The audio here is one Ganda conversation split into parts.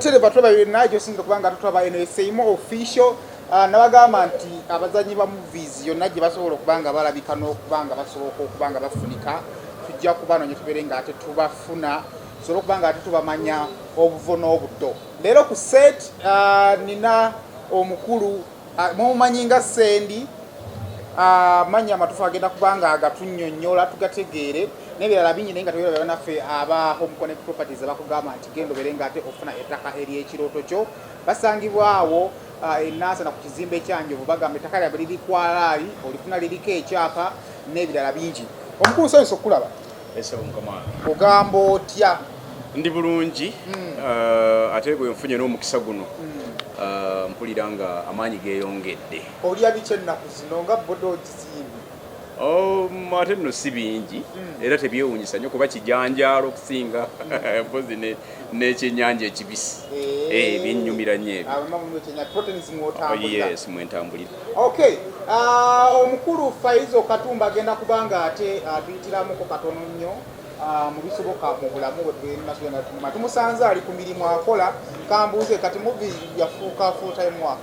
Tereva tulaba yonna gyosinza okuba nga tutulaba eno Seimo Official. Nabagamba nti abazanyi ba movies yonna gye basobola okuba nga balabika n'okuba nga basobola okuba nga bafunika, tujja kubanoonya tubeere nga ate tubafuna, tusobole okuba nga ate tubamanya obuvo n'obuddo. Leero ku set nina omukulu mumumanyi nga Sendi, amannya amatuufu agenda kuba nga agatunnyonnyola tugategeere n'ebirala bingi, naye nga tebirabira bannaffe aba Home Connect Properties abakugamba nti genda obeere nga ate ofuna ettaka ery'ekirooto kyo. Basangibwa awo e Nansana ku kizimbe kya Njovu. Bagamba ettaka lyabwe liri kwalaali, olifuna liriko ekyapa n'ebirala bingi. Omukulu, nsanyuse okukulaba. Esebo, mukama wange. Ogamba otya? Ndi bulungi, ate bwe nfunye n'omukisa guno, mpulira nga amaanyi geeyongedde. Olya biki ennaku zino nga body ogizimbi? Ate nno si bingi era tebyewuunyisa nnyo kuba kijanjaalo okusinga mpozi n'ekyennyanja ekibisi. Binnyumira nnyo ebyo. Proteins mwotambulira? Yes, mwentambulira. Okay, omukulu Faizo Katumba agenda kuba nga ate atuyitiramuko katono nnyo mu bisoboka mu bulamu bwe tugenda. Tumusanze ali ku mirimu akola. Kambuuze, kati movie yafuuka full time work?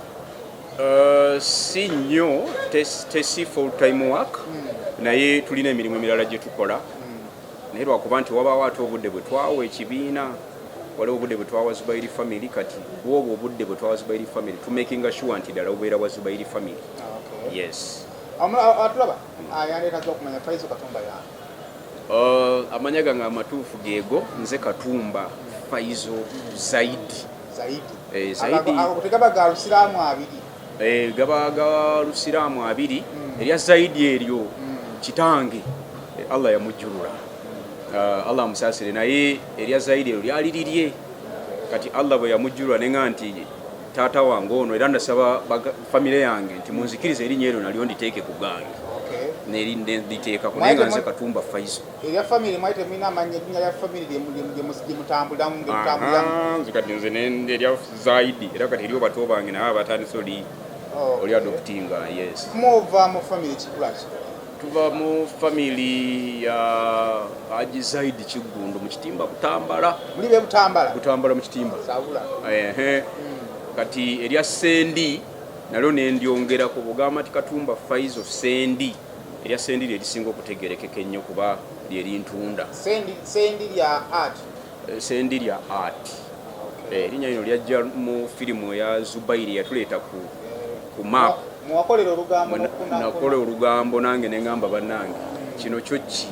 Si nnyo, tesi full time work, naye tulina emirimu emirala gye tukola, naye lwakuba nti wabaawo ate obudde bwe twawa ekibiina, waliwo obudde bwe twawa Zubairi Family. Kati bwobwo obudde bwe twawa Zubairi Family, tumakinga sure nti ddala bubeera bwa Zubairi Family. Yes. Atulaba yandeetaga okumanya Faizo Katumba yani. Amanya gange amatuufu geego, nze Katumba Faizo Zaidi. Zaidi. Zaidi. Ago tegaba ga lusiraamu abiri? Gaba ga lusiraamu abiri. Erya Zaidi eryo kitange, Allah yamujjulula, Allah amusaasire, naye erya Zaidi eryo lyali lirye. Kati Allah bwe yamujjulula, neŋa nti taata wange ono, era nasaba famire yange nti munzikirize erinnya eryo nalyo nditeeke ku gange. Nenditeekako, naye nga nze Katumba Faizo. Erya famire mwali temulina amannya, erinnya lya famire lyemutambuliramu? Nze kati nze erya Zaidi, era kati eriyo bato bange naye abatandise oli adoptinga, yes. Muva mu famire kikula ki? Tuva mu family ya Haji Zaidi Kiggundu mu Kitimba, Butambala. Muli be Butambala? Butambala mu Kitimba. Sabula. Ehe. Kati erya Sendi nalyo nendyongerako, bugamba nti Katumba Faizo Sendi. Erya Sendi lye lisinga okutegerekeka ennyo kuba lye lintunda. Sendi lya art? Sendi lya art. Erinnya lino lyajja mu firimu eya Zubairi yatuleeta ku map. Muwakolera olugambo? Nakola olugambo nange neŋŋamba, bannange, kino kyo ki?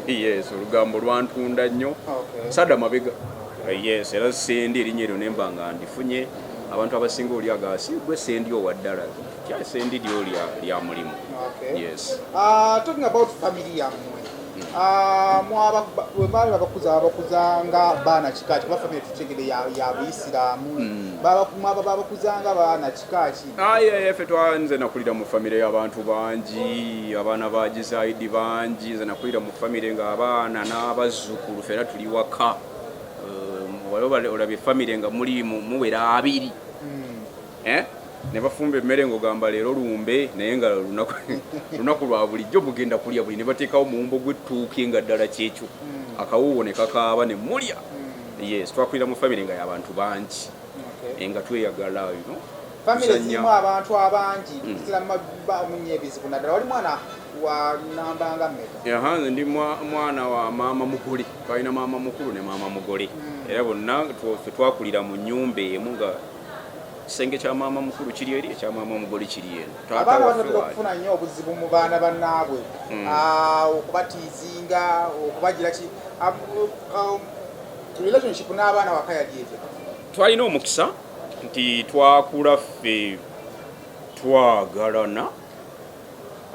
Yes, olugambo lwantunda nnyo sadda mabega. Yes, era Sendi erinnya eryo nemba nga ndifunye, abantu abasinga oli aga si gwe Sendi owa ddala, kya Sendi lyo lya mulimu. Yes. Talking about family yammwe, bwe baali babakuza, babakuza nga baana kika ki? Kuba family tutegere ya buyisiraamu. Mwaba babakuza nga baana kika ki? Aye, ffe nze nakulira mu famire y'abantu bangi, abaana ba Gizaidi bangi. Nze nakulira mu famire ng'abaana n'abazzukulu ffenna tuli waka. Waliwo olabye famire nga muli muwera 20, eh? Ne bafumba emmere ng'ogamba leero lumbe, naye nga lunaku lwa bulijjo mugenda kulya buli, ne bateekawo muwumbo gw'ettuuke nga ddala kyekyo, akawuuwo ne kakaaba ne mulya. Yes, twakulira mu famire nga y'abantu bangi, nga tweyagala. Famire zirimu abantu abangi zitera munnyo ebizibu, naddala wali mwana wa namba nga mmeka? Aha, nze ndi mwana wa maama mugole. Twalina maama mukulu ne maama mugole, era bonna ffe twakulira mu nnyumba emu, nga kisenge kya maama mukulu kiri eri, ekya maama mugole kiri eno. Taata Abaana waffe batera waali. Okufuna nnyo obuzibu mu baana bannaabwe, okubatiizinga, okubagira ki, relationship n'abaana waka yali etya? Twalina omukisa nti twakula ffe twagalana,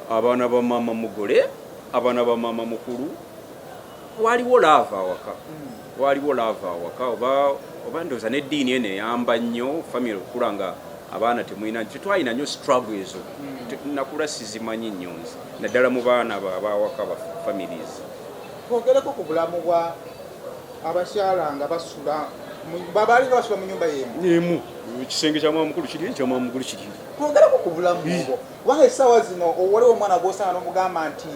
abaana ba maama mugole, abaana ba maama mukulu. Waliwo love awaka, waliwo love awaka. Oba ndowooza n'eddiini eno eyamba nnyo family okukula nga abaana temulina, tetwalina nnyo struggle ezo. Nakula sizimanyi nnyo nze, naddala mu baana abawaka ba families. Twogereko ku bulamu bwa abakyala nga basula babalinga basula mu nyumba yemu. Emu, ekisenge kya maama mukulu kiri, ekya maama mukulu kiri. Twogereko ku bulamu obwo, kubanga essaawa zino waliwo omwana gw'osanga n'omugamba nti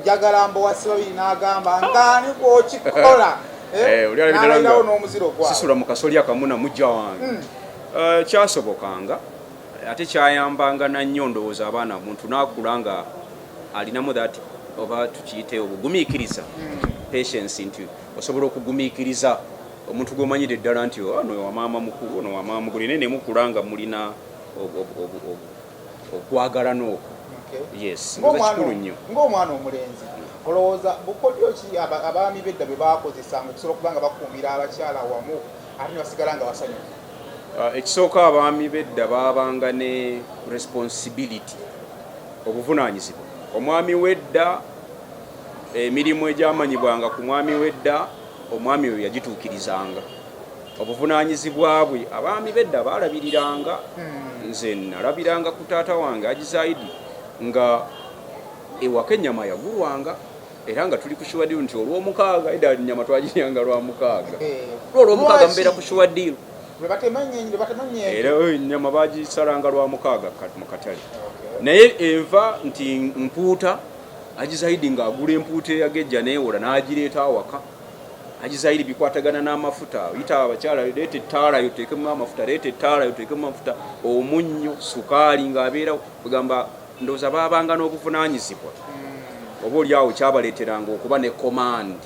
njagala mbowasi babiri, n'agamba ngaani gw'okikola. Eh, Oli alabira n'alayirawo nga n'omuziro gwabwe. Sisula mu kasolya kamu na mujja wange. Kyasobokanga ate kyayambanga na nnyo, ndowooza abaana omuntu n'akula nga alinamu that, oba tukiyite obugumiikiriza, patience, nti osobola okugumiikiriza omuntu gw'omanyire ddala nti ono wa maama mukulu, ono wa maama mukulu, naye ne mukula nga mulina okwagalana okwo. Yes, ndowooza kikulu nnyo. Ng'omwana omulenzi, olowooza bukodyo ki abaami b'edda bwe bakozesanga okusobola okuba nga bakuumira abakyala wamu ate ne basigala nga basanyufu? Ekisooka, abaami b'edda baabanga ne responsibility, obuvunaanyizibwa. Omwami w'edda, emirimu egyamanyibwanga ku mwami w'edda, omwami oyo yagituukirizanga obuvunaanyizibwa bwe. Abaami b'edda baalabiriranga. Nze nalabiranga ku taata wange Agizaidi nga ewaka ennyama yagulwanga, era nga tuli ku sure deal nti olwomukaaga, edda ennyama twagiryanga lwamukaaga. Olwomukaaga Lwaki? mubeera ku sure deal. Lwe batema ennyenyi, lwe batema ennyenyi. Era ennyama bagisalanga lwamukaaga mu katale. Naye enva nti mpuuta, Agizaidi ng'agula empuuta eyagejja neewola n'agireeta awaka. Agizaidi bikwatagana n'amafuta, oyita abakyala, leeta ettaala yo teekemu amafuta, leeta ettaala yo teekemu amafuta, omunnyo, sukaali ng'abeerawo. Kugamba ndowooza baabanga n'obuvunaanyizibwa, oba oli awo kyabaleeteranga okuba ne command,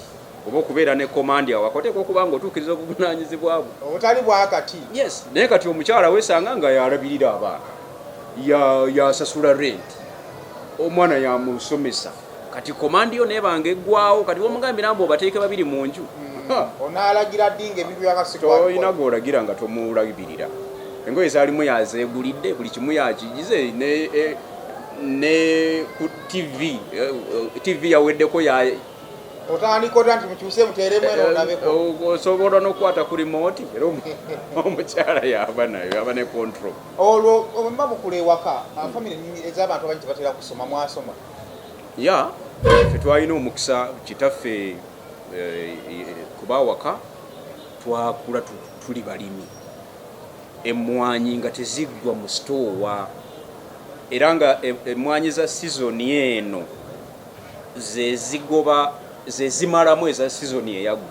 oba okubeera ne command awaka, oteekwa okuba nga otuukiriza obuvunaanyizibwa bwo. Obutali bwakati. Yes, naye kati omukyala weesanga nga yalabirira abaana, yasasula rent, omwana yamusomesa, kati command yo nebanga eggwawo. Kati womugambira mbu obateeke babiri mu nju. Ha, Onaalagira ddi ng'ebintu tolina byakasigwa? Gwolagira nga tomulabirira. Engoye zaalimu yazeegulidde, buli kimu yakigize, ne ku TV, TV yaweddeko ya Otandika otya nti mukyuse muteeremu eno onabeko? Osobola n'okukwata ku remote, era omukyala yaba nayo, yaba ne control. Olwo omuba mukula ewaka, famire ez'abantu abangi tebatera kusoma. Mwasoma? Ya, ffe twalina omukisa, kitaffe kuba awaka twakula tuli balimi, emmwanyi nga teziggwa mu sitoowa, era nga emmwanyi za sizoni eno zezigoba zezimalamu eza sizoni eyaggwa.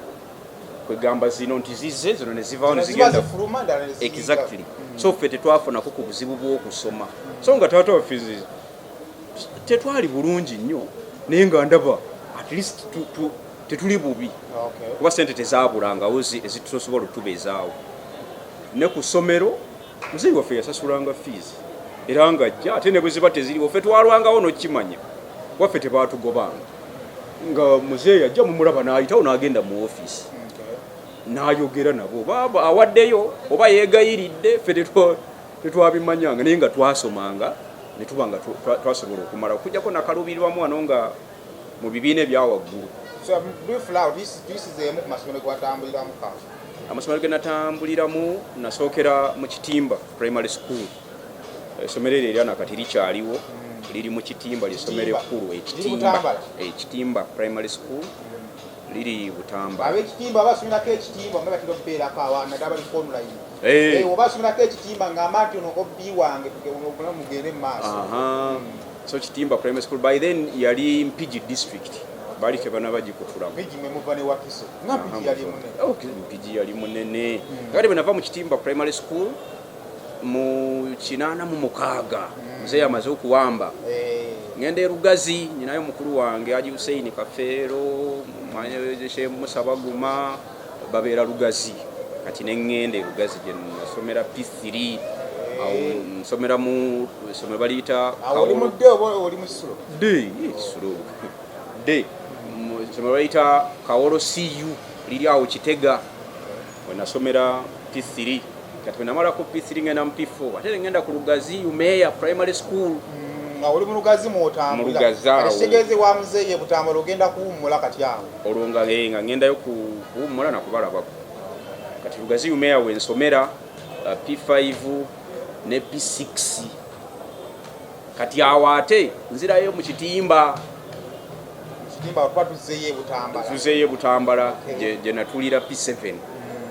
Kwegamba zino nti zizze zino nezivaawo Zino ziba nezigenda zifuluma, endala ne ziyingira. Exactly. So ffe tetwafunako ku buzibu bw'okusoma, so nga taata waffe tetwali bulungi nnyo, naye nga ndaba at least tetuli bubi, kuba sente tezabulangawo ezitusobola otubeezaawo. Ne ku ssomero muzeeyi waffe yasasulanga fees, era nga ajja, ate ne bwe ziba teziriwo ffe twalwangawo n'okimanya, waffe tebatugobanga, nga muzeeyi ajja mumulaba n'ayitawo n'agenda mu ofiisi n'ayogera nabo, baaba awaddeyo oba yeegayiridde, ffe tetwabimanyanga, naye nga twasomanga ne tuba nga twasobola okumala okujjako nakaluubirirwamu wano nga mu bibiina ebyawaggulu. So briefly awo tuyisizeemu ku masomero gewatambuliramu ka. Amasomero ge natambuliramu, nasookera mu Kitimba Primary School. Essomero eryo erya nakati likyaliwo, liri mu Kitimba, lyessomero Kitimba. ekkulu. Liri Ekitimba. Butambala? Ekitimba Primary School liri Butambala. Ab'ekitimba abasomerako ekitimba mwe batera okubeerako abaana naddala bali online. Oba asomerako ekitimba ngamba nti ono obbi wange, mugende mu maaso. Aha. So Kitimba Primary School by then yali Mpigi District, baali tebanaba gikutulamu. Mpigi mwe muva ne Wakiso, nga Mpigi yali munene. Okay, Mpigi yali munene. Kati bwe nava mu Kitimba Primary School mu 86, muzeeyi amaze okuwamba, ngenda e Lugazi, nyinayo mukulu wange Haji Hussein Kafeero, Sheikh Musa Baguma, babeera Lugazi. Kati ne ŋŋenda e Lugazi gye nasomera P3. Awo nsomera mu essomero baliyita Awo oli Kawolo. mudde oba oli mu kisulo? D, ekisulo D, mu essomero baliyita Kawolo CU, liri awo Kitega, we nasomera P3. Kati bwe namalako P3 ngenda mu P4, ate ne ngenda ku Lugazi Umeya Primary School. Nga oli mu Lugazi mwotambulira. Mu Lugazi awo. Kati kitegeeze wa muzeeyi e Butambala ogenda kuwummula kati awo? Olwo nga ngendayo kuwummula nakubalabako. Kati Lugazi Umeya we nsomera P5 ne P6. Kati awo ate nzirayo mu Kitimba. Kitimba tuba tuzzeeyo e Butambala. Tuzeeyo e Butambala, gye natuulira P7,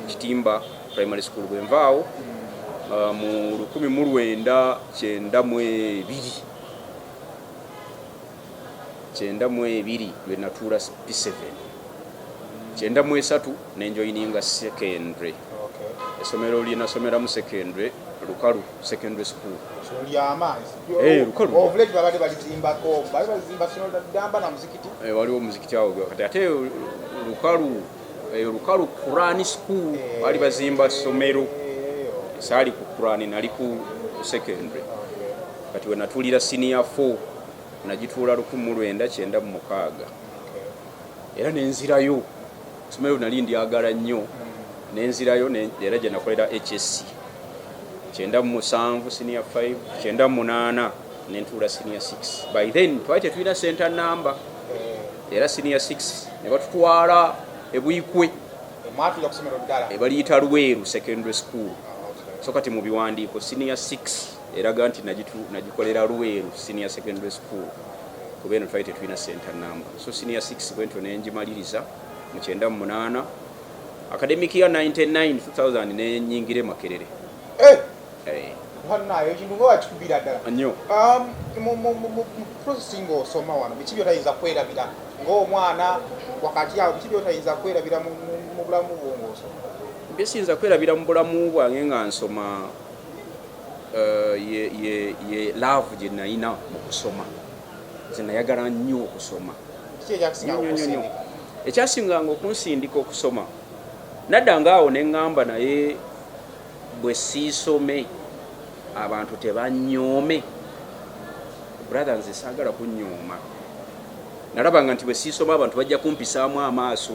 Kitimba Primary School. Bwe nvaawo mu 1992, 92 lwe natuula P7. 93 nenjoininga secondary. Essomero lyenasomeramu secondary, Lukalu Secondary School. Lyamaanyi. Lukalu. Ovuleti babadde balizimbako, bali bazimba somero ddamba na muzikiti. Waliwo omuzikiti awo. Kati ate Lukalu, Lukalu Quran School, baali bazimba ssomero. Saali ku Quran, nali ku secondary. Kati we natuulira senior 4, nagituula 1996, era nenzirayo. Somero nali ndyagala nnyo, nenzirayo era gye nakolera HSC 97, senior 5, 98 nentuula senior 6. By then twali tetulina center number, era senior 6 ne batutwala ebuyikwe. Mwatuula ku somero ddala. Baliyita Lweru Secondary School. So kati mu biwandiiko senior 6 eraga nti nagikolera Lweru Senior Secondary School, kuba eno twali tetulina center number. So senior 6 bwentyo nengimaliriza mu 98. Academic year 99 2000 nenyingira e Makerere. Bannaye, ekintu nga wakikubira ddala. Nnyo. Mu processing osoma wano, biki byotayinza kwerabira ng'omwana wakati awo? Biki byotayinza kwerabira mu bulamu bwo ng'osoma? Byesiyinza kwerabira mu bulamu bwange nga nsoma, ye love gye nayina mu kusoma. Nze nayagala nnyo okusoma. Kiki ekyakusinga Nnyo, nnyo, nnyo. okusindika? Ekyasinganga okunsindika okusoma, naddanga awo ne ŋŋamba, naye bwe siisome abantu tebanyoome. Brother, nze saagala kunyooma. Nalabanga nti bwe siisoma abantu bajja kumpisaamu amaaso,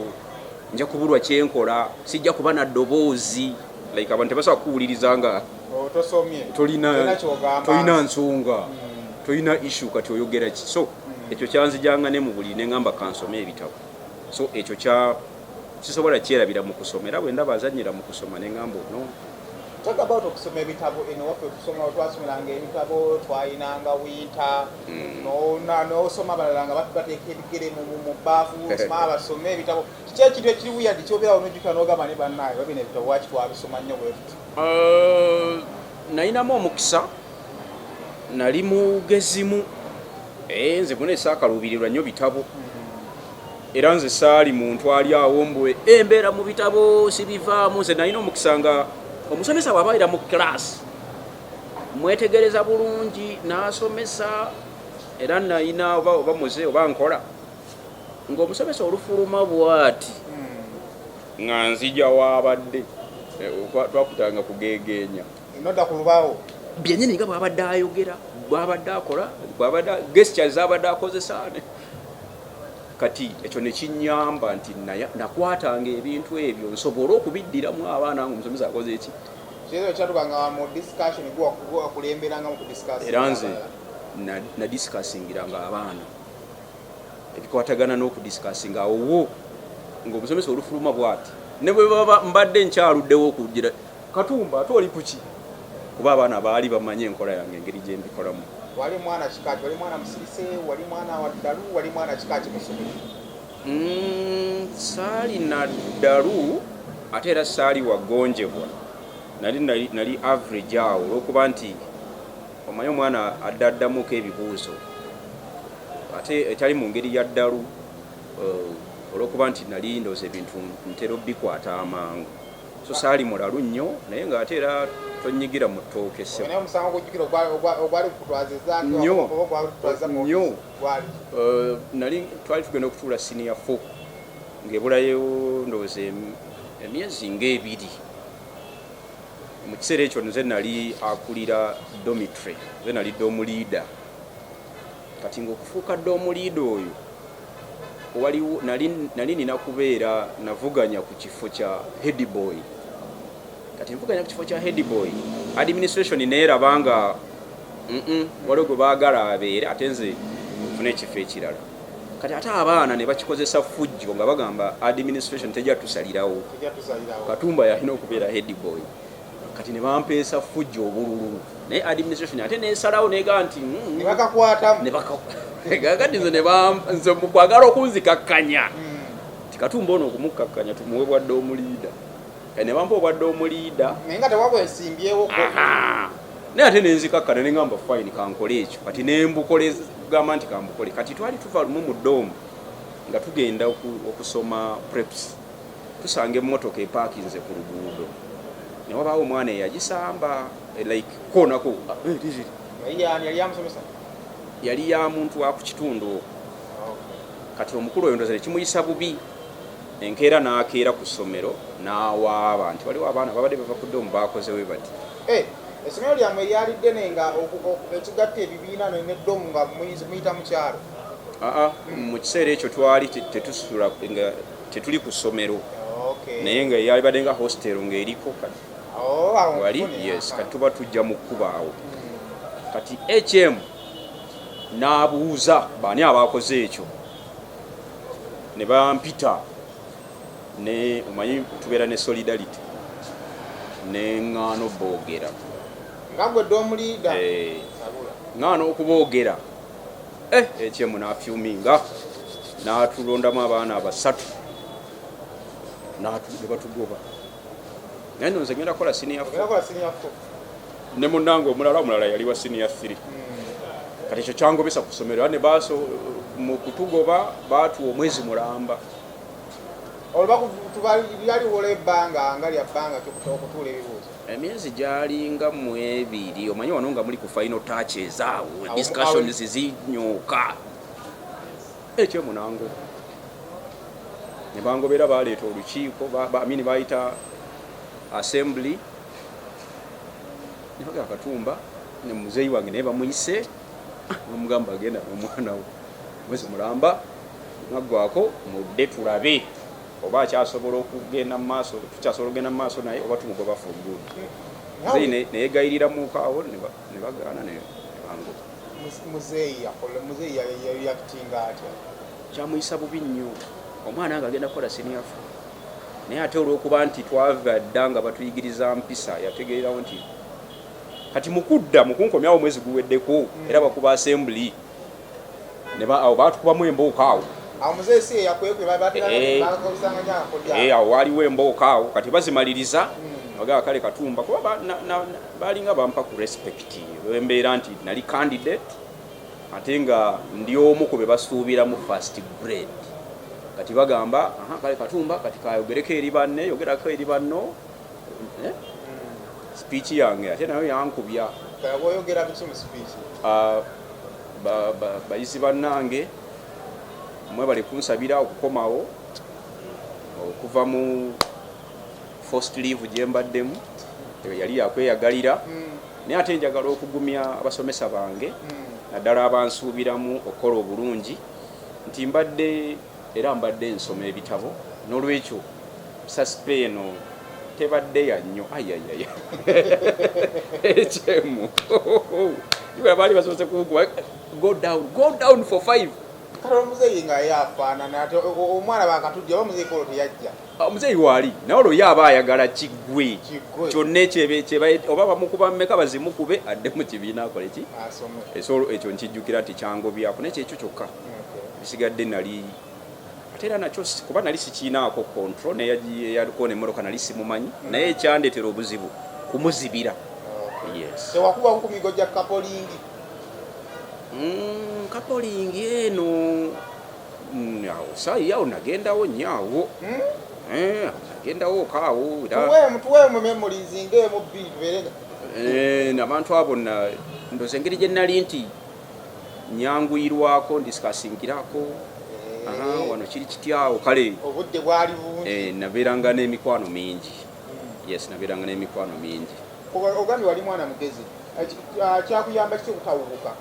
nja kubulwa kyenkola, sijja kuba na ddoboozi, like abantu tebasobola kukuwuliriza nga Oh, tosomye. tolina Tolina kyogamba. Tolina nsonga, tolina issue. Kati oyogera ki? So ekyo kyanzijanga ne mu buli neŋŋamba kansome ebitabo. So ekyo kya sisobola kyerabira mu kusoma, era bwe ndaba azannyira mu kusoma neŋŋamba no. Talk about okusoma ebitabo. Eno waffe tusoma, twasomeranga ebitabo, twayinanga winter. N'osoma, abalala nga bateeka ebigere mu bbaafu, osoma basome ebitabo. Kiki ekintu ekiri weird kyobeerawo nojjukira n'ogamba, ne bannaye babina ebitabo, waki twabisoma nnyo bwe tuti? Nayinamu omukisa, nali mugezimu. Nze gune saakaluubirirwa nnyo bitabo, era nze saali muntu ali awo mbwe embeera mu bitabo sibivaamu. Nze nalina omukisa nga omusomesa bw'abaira mu class mwetegereza bulungi n'asomesa, era nalina oba muze oba nkola ng'omusomesa olufuluma bw'ati nga nzija waabadde. Twakutanga kugegeenya. Nodda ku lubaawo. Byennyini nga bwabadde ayogera, bwabadde akola, bwabadde gestures zabadde akozesa. Kati ekyo nekinyamba nti nakwatanga ebintu ebyo nsobole okubiddiramu abaana nga omusomesa akoze eki. Kirezo kyatukanga mu discussion, gwakulemberanga mu kudiscuss? Era nze nadiscussingiranga abaana ebikwatagana n'okudiscussinga awo wo ng'omusomesa olufuluma bw'ati, ne bwe baba mbadde nkyaluddewo okugira Katumba ate oli kuki, kuba abaana baali bamanyi enkola yange, engeri gye mbikolamu. Wali mwana kikaki? Wali mwana musirise? Wali mwana wa ddalu? Wali mwana kikaki mu ssomero? Saali na ddalu, ate era saali wagonjebwa. Nali average awo, olwokuba nti omanyi omwana addaddamuko ebibuuzo ate etali mu ngeri ya ddalu, olwokuba nti nali ndowooza ebintu ntera obikwata amangu, so saali mulalu nnyo, naye ng'ate era tonyigira mu ttooke ssebo. Naye omusango gwojjukira ogwali kukutwazizaako? Nnyo. Oba gwakutwaza mu Nnyo. office? Gwali? Nali twali tugenda okutuula senior 4 ng'ebulayo ndowooza emyezi ng'ebiri. Mu kiseera ekyo nze nali akulira dormitory, nze nali dorm leader. Kati ng'okufuuka dorm leader oyo waliwo nali nina kubeera navuganya ku kifo kya head boy. Kati nvuganya ku kifo kya head boy, administration neeraba nga waliwo gwe baagala abeere, ate nze nfune ekifo ekirala. Kati ate abaana ne bakikozesa fujjo nga bagamba administration tejja tusalirawo. Tejja tusalirawo. Katumba yalina okubeera head boy. Kati ne bampeesa fujjo obululu, naye administration ate nesalawo negaa nti Ne bakakwatamu. Kakati nze nze mu kwagala okunzikakkanya ti Katumba ono okumukkakkanya tumuwe bwa dorm leader. Kati ne bampa obwa dorm leader. Naye nga tewabwesimbyewo. Naye ate nenzikakkana neŋŋamba fine, kankole ekyo. Kati nembukole, gamba nti kambukole. Kati twali tuva lumu mu dorm nga tugenda okusoma preps. Tusanga emmotoka epaakinze ku luguudo, ne wabaawo omwana eyagisamba, like koonako. Yali yani yali yamusomesa? Yali ya muntu wa ku kitundu okwo. Kati omukulu oyo ndoza nekimuyisa bubi, enkeera n'akeera ku ssomero n'awaaba nti waliwo abaana babadde bava ku dorm bakozewe bati. Eh, essomero lyammwe lyali ddene nga ekigatta ebibiina ne dorm nga muyita mu kyalo? Aa, mu kiseera ekyo twali tetusula nga tetuli ku ssomero, naye nga yalibadde nga hostel ng'eriko kati. Oh, awo wali nfune, yes. Aha. Kati tuba tujja mu kkuba awo, kati HM n'abuuza baani abakoze ekyo, ne bampita. Ne omanyi tubeera ne solidarity, ne ŋŋaano boogera. Nga gwe dorm leader? Eh. Sabula. Ŋŋaano okuboogera, HM n'afyuminga n'atulondamu abaana basatu ne batugoba. Naye nno nze ngenda kukola senior four. Ogenda kukola senior four. Ne munnange omulala yali wa senior 3. Kati ekyo kyangobesa ku ssomero, era ne baaso mu kutugoba baatuwa omwezi mulamba. Olwo lyaliwola ebbanga nga lya bbanga ki okutuula ebibuuzo? Emyezi gyalinga mu 2. Omanyi wano nga muli ku final touches awo, Awo- discussions zinyooka ekyemunango, ne bangobera. Baleeta olukiiko, I mean, bayita assembly, ne bagamba Katumba ne muzeeyi wange naye bamuyise, bamugamba agenda n'omwana we mwezi mulamba naggwako, mudde tulabe oba akyasobola okugenda mu maaso, tukyasobola okugenda mu maaso naye oba tumugoba for good. Muzeeyi neyegayiriramuko awo, ne bagaana ne bangoba. Muzeeyi yakola, muzeeyi yareactinga atya? Kyamuyisa bubi nnyo, omwana nga agenda kukola senior four. Naye ate olw'okuba nti twava dda nga batuyigiriza mpisa, yategeerawo nti kati mukudda mukunkomyawo omwezi guweddeko, era bakuba assembly ne awo batukubamu embooko awo. Awo muzeeyi si yeyakwekwe? Eh. Bakozesanga nyakodya. Eh, awo waaliwo embooko awo. Kati bazimaliriza, bagamba kale Katumba, kuba balinga bampa ku respect embeera nti nali candidate, ate nga ndi omu ku be basuubiramu first grade. Kati bagamba, aha, kale Katumba kati kayogereko eri banne, yogerako eri banno. Eh? Speech yange ate nayo yankubya. Oyogera biki mu speech? Ah, bayizi bannange, mwebale kunsabira okukomawo okuva mu forced leave gye mbaddemu. Eyo yali yakweyagalira. Naye ate njagala okugumya abasomesa bange, naddala abansuubiramu okukola obulungi, nti mbadde era mbadde nsoma ebitabo, n'olwekyo suspe eno tebadde ya nnyo. Ayayaya, ekyemu baali basoose kukuba go down, go down for five. Kati omuzeeyi nga ye afaanana ate omwana bakatujja oba muzeeyi kolo teyajja? Omuzeeyi waali naye olwo ye aba ayagala kiggwe. Kiggwe. Kyonna ekyebe kyeba oba bamukuba mmeka bazimukube, adde mu kibiina akole ki? Asome. So ekyo nkijjukira nti kyangobyako, naye kyekyo kyokka. Bisigadde nali ate era nakyo kuba nali sikiinaako control, neyaliko nemmotoka nali simumanyi, naye ekyandeetera obuzibu kumuzibira. Yes. Tewakubaku ku migo gya kapolingi? Kapolingi eno, awo saayi awo nagendawo nnyo awo. Eh, nagendawo kaawo era. Tuweemu memories ng'emu bbiri tubeere nga Eh, abantu abo ndoza engeri gye nali nti nyanguyirwako ndisikaasingirako. Aha, wano kiri kityawo kale. Obudde bwali bungi. Eh, nabeeranga n'emikwano mingi. Yes, nabeeranga n'emikwano mingi. Ogambye wali mwana mugezi. Kyakuyamba kiki obutawubuka?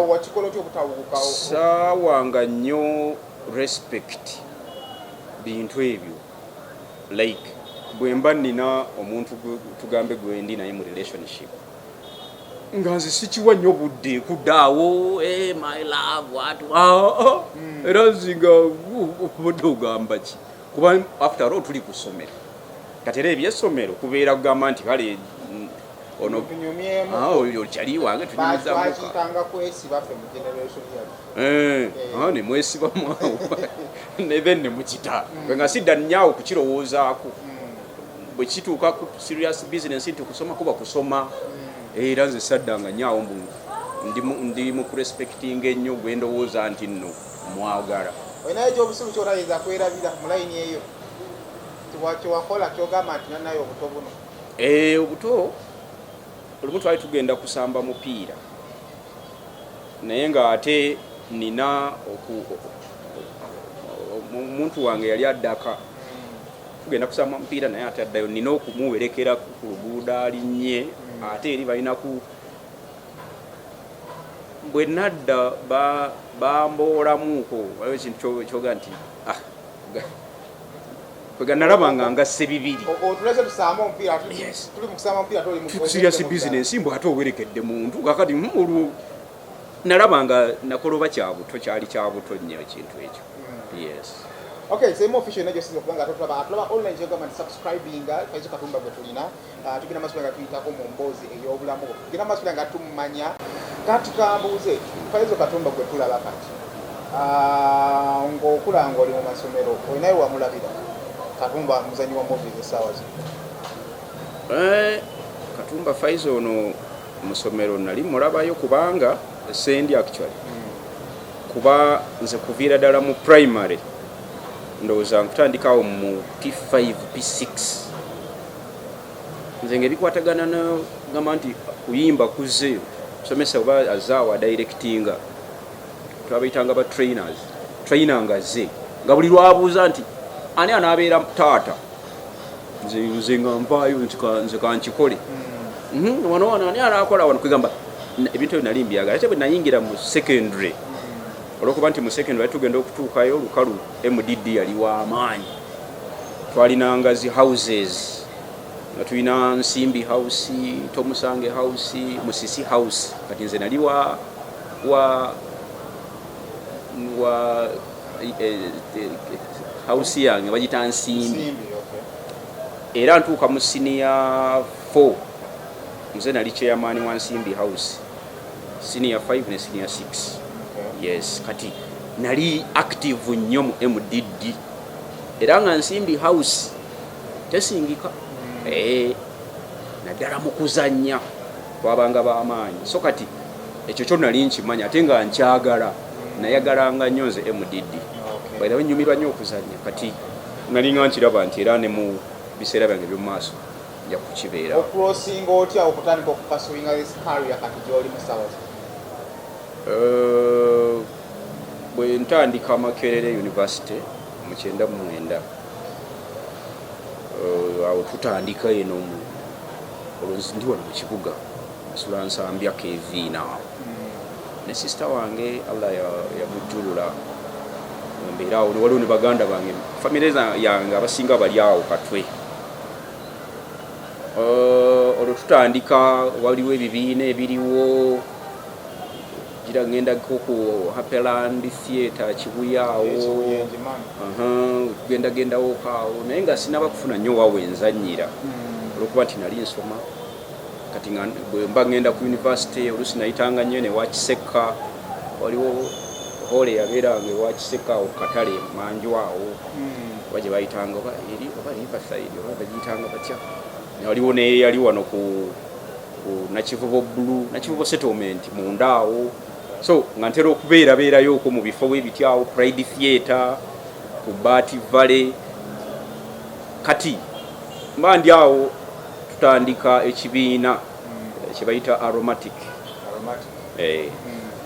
Wakikola otya obutawubuka? Saawanga nnyo respect bintu ebyo. Like bwe mba nina omuntu tugambe gwendi naye mu relationship, nga nze sikiwa nnyo budde kuddaawo, "Hey, my love, what?" Ah, ah. Era nzinga obudde ogamba ki, kuba after all tuli ku ssomero. Kati era ebyessomero kubeera kugamba nti kale, ono Tunyumyemu. Ah, oyo kyali wange, tunyumizamuka. Twakiyitanga kwesiba ffe mu generation yaffe. Eh, ah, ne mwesibamu awo ne then ne mukita. Bwe nga sidda nnyawo kukirowoozaako, bwe kituuka ku serious business nti kusoma kuba kusoma. Era nze saddanga nnyawo mbu ndi mu kurespectinga ennyo gwe ndowooza nti nno mwagala. Olinayo ekyobusiru kyotayinza kwerabira mu layini eyo kyewakola kyogamba nti nanaye obuto buno? Obuto olumu twali tugenda kusamba mupiira, naye ng'ate nina omuntu wange yali addaka. Tugenda kusamba mupiira, naye ate addayo, nina okumuwerekera ku luguudo alinnye, ate eri balina ku bwe nadda bamboolamuuko. Waliwo ekintu kyoga nti ah, kwega nalaba nga ngasse bibiri. Otulese tusambe omupiira. Tuli mu kusamba omupiira, toli mu serious business, mbu ate owerekedde muntu. Kakati olwo nalaba nga nakola oba kyabuto, kyali kyabuto nnyo ekintu ekyo, yes. Okay, Saymore Official najo sizo kubanga atulaba, atulaba online, kyogamba nti subscribinga. Faizo Katumba gwe tulina. Tugenda maaso nga tuyitako mu mboozi ey'obulamu, tugenda maaso nga tumumanya. Kati kambuuze, Faizo Katumba gwe tulaba kati, ng'okula ng'oli mu masomero, olinayo wamulabira Katumba muzanyi wa movies essaawa zino? Katumba Faizo ono mu ssomero nali mulabayo, kubanga sendi actually kuba nze kuviira ddala mu primary, ndowooza nkutandikawo mu P5 P6, nze nga ebikwatagana nogamba nti kuyimba kuzze, musomesa oba azaawo adirectinga, twabayitanga ba trainers, trainer nga ze nga buli lwabuuza nti ani anaabeera taata, nze nga nvaayo nti nze kankikole. Wano wano ani anaakola wano, kwegamba ebintu ebyo nali mbyagala. Ate bwe nayingira mu secondary, olwokuba nti mu secondary tugenda okutuukayo olukalu MDD yali w'amaanyi, twalinanga zi houses, nga tulina Nsimbi House, Tomusange House, Musisi House. Kati nze nali wa house yange bagita Nsimbi. Nsimbi, okay. Era ntuuka mu senior 4, nze nali chairman wa Nsimbi House, senior 5 ne senior 6. Yes, kati nali active nnyo mu MDD, era nga Nsimbi House tesingika. Naddala mu kuzannya twabanga b'amaanyi. So kati ekyo kyo nali nkimanya, ate nga nkyagala, nayagalanga nnyo nze MDD. By the way, nyumirwa nnyo okuzannya. Kati nalinga nkiraba nti era ne mu biseera byange eby'omu maaso nja kukibeera. Ocrossinga otya okutandika okupursuinga this career kati gy'oli mu ssaawa zino? Bwe ntandika Makerere University mu 99, awo tutandika eno olwo ndi wano mu kibuga, nsula Nsambya keviina awo ne sister wange, Allah yamujjulula mbeera awo, waliwo ne baganda bange, famire yange abasinga bali awo Katwe. Olwo tutandika, waliwo ebibiina ebiriwo, gira ngendako ku Happyland Theatre Kibuye awo. Kibuye ngimanyi. Aha, tugendagendawoko awo, naye nga sinaba kufuna nnyo wawe nzannyira, olwokuba nti nali nsoma. Kati nga bwe mba ngenda ku university, oluusi nayitanga nnyo ne Wakiseka, waliwo hall eyabeeranga ewa Kiseka awo ku katale manju awo, oba gye bayitanga oba eri oba Riverside oba bagiyitanga batya. Waliwo neyali wano ku Nakivubo Blue, Nakivubo Settlement munda awo. So nga ntera okubeerabeerayoko mu bifo bwe biti awo, Pride Theatre ku Bat Valley. Kati mba ndi awo, tutandika ekibiina kye bayita Aromatic. Aromatic.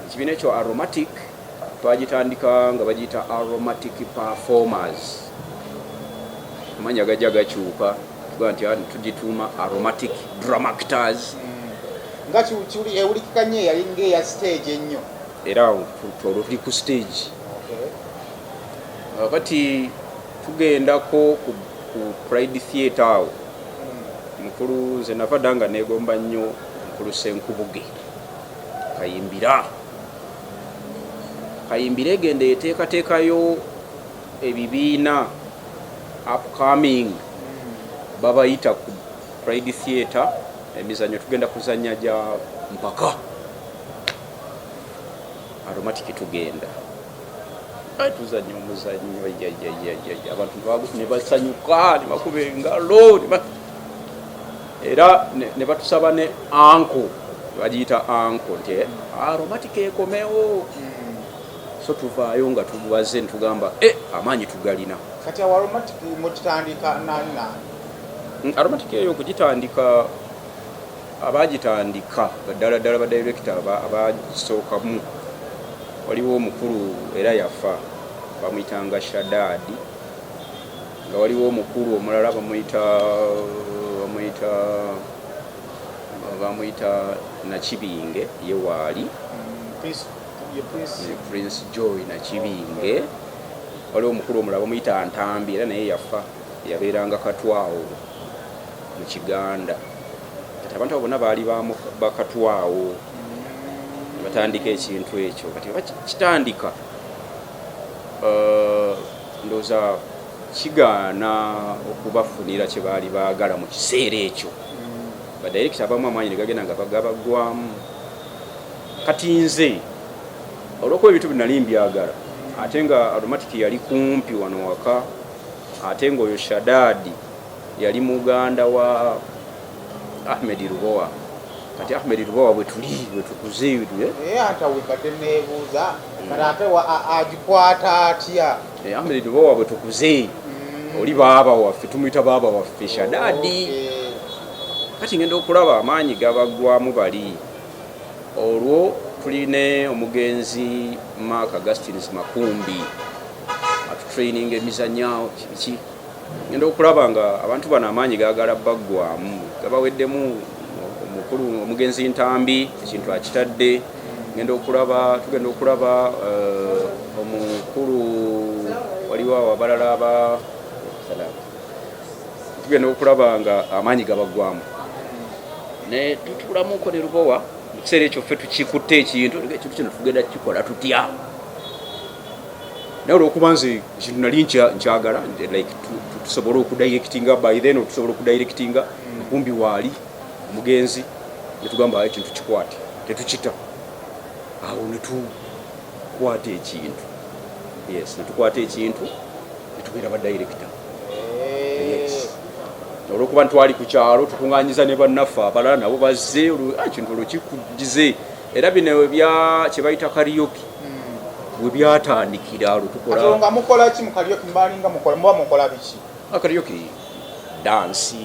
Ekibiina ekyo Aromatic twagitandika nga bagiyita Aromatic Performers. Amanya gajja gakyuka, tugaa nti tugituuma Aromatic Dramactors. Nga ewulikika nnyo, eyali ng'eya stage ennyo. Era awo olwo tuli ku stage. Kati tugendako ku Pride Theatre awo. Mukulu, nze nava dda nga negomba nnyo mukulu Senkubuge Kayimbira. Kayimbira egenda eteekateekayo ebibiina upcoming, babayita ku Pride Theatre, emizannyo tugenda kuzannya gya mpaka. Aromatic tugenda. Ai, tuzannya omuzannyo, yayayayaya, abantu ne basanyuka, ne bakuba engalo, era ne batusaba ne encore, bagiyita encore, nti Aromatic ekomewo. So tuvaayo nga tubaze netugamba e amaanyi tugalina. Kati awo Aromatic mugitandika nani nani? Aromatic eyo okugitandika, abagitandika ddala ddala badirekita abagisookamu, waliwo omukulu era yafa, bamuyitanga Shadadi, nga waliwo omukulu omulala bamuyita Nakibinge, ye waali. Prince, ye Prince. Prince Joy Nakibinge. Waliwo omukulu omulala bamuyita Ntambi, era naye yafa, yabeeranga Katwawo mu Kiganda. Kati abantu abo bonna baali bakatwawo ne batandika ekintu ekyo. Kati bakitandika, ndowooza kigaana okubafunira kye baali baagala mu kiseera ekyo. Badirekita abamu amaanyi ne gagenda nga bagabaggwamu. Kati nze olwokuba ebintu bino nali mbyagala, ate nga Aromatic yali kumpi wano waka, ate nga oyo Shadadi yali muganda wa Ahmed Lubowa. Kati Ahmed Lubowa bwe tuli bwe tukuze. Naye ante awo mbadde neebuuza, kati ate agikwata atya? Ahmed Lubowa bwe tukuze, oli baaba waffe, tumuyita baaba waffe Shadadi. Kati ngenda okulaba amaanyi gabaggwamu bali. Olwo tuline omugenzi Mark Augustins Makumbi atutraininga emizannyo biki. Ngenda okulaba nga abantu bano amaanyi gagala baggwamu, gabaweddemu. Omukulu omugenzi Ntambi ekintu akitadde. Ngenda okulaba, tugenda okulaba omukulu, waliwo awo abalala aba, tugenda okulaba nga amaanyi gabaggwamu ne tutulamuko ne Lubowa. Mu kiseera ekyo ffe tukikutte ekintu, ekintu kino tugenda kukikola tutya? Naye olwokuba nze ekintu nali nkyagala, like tusobole okudirectinga, by then tusobola okudirectinga, Makumbi waali omugenzi, netugamba ekintu kikwate tetukita. Awo netukwata ekintu, yes, netukwata ekintu netubeera ba director. Yes, olwokuba ntwali ku kyalo tukuŋŋanyiza ne bannaffe abalala nabo bazze, ekintu olwo kikugize. Era bino ebya kye bayita karaoke we byatandikira olwo tukola. Nga mukola ki mu karaoke? Mubalinga mukola, muba mukola biki? Karaoke dance.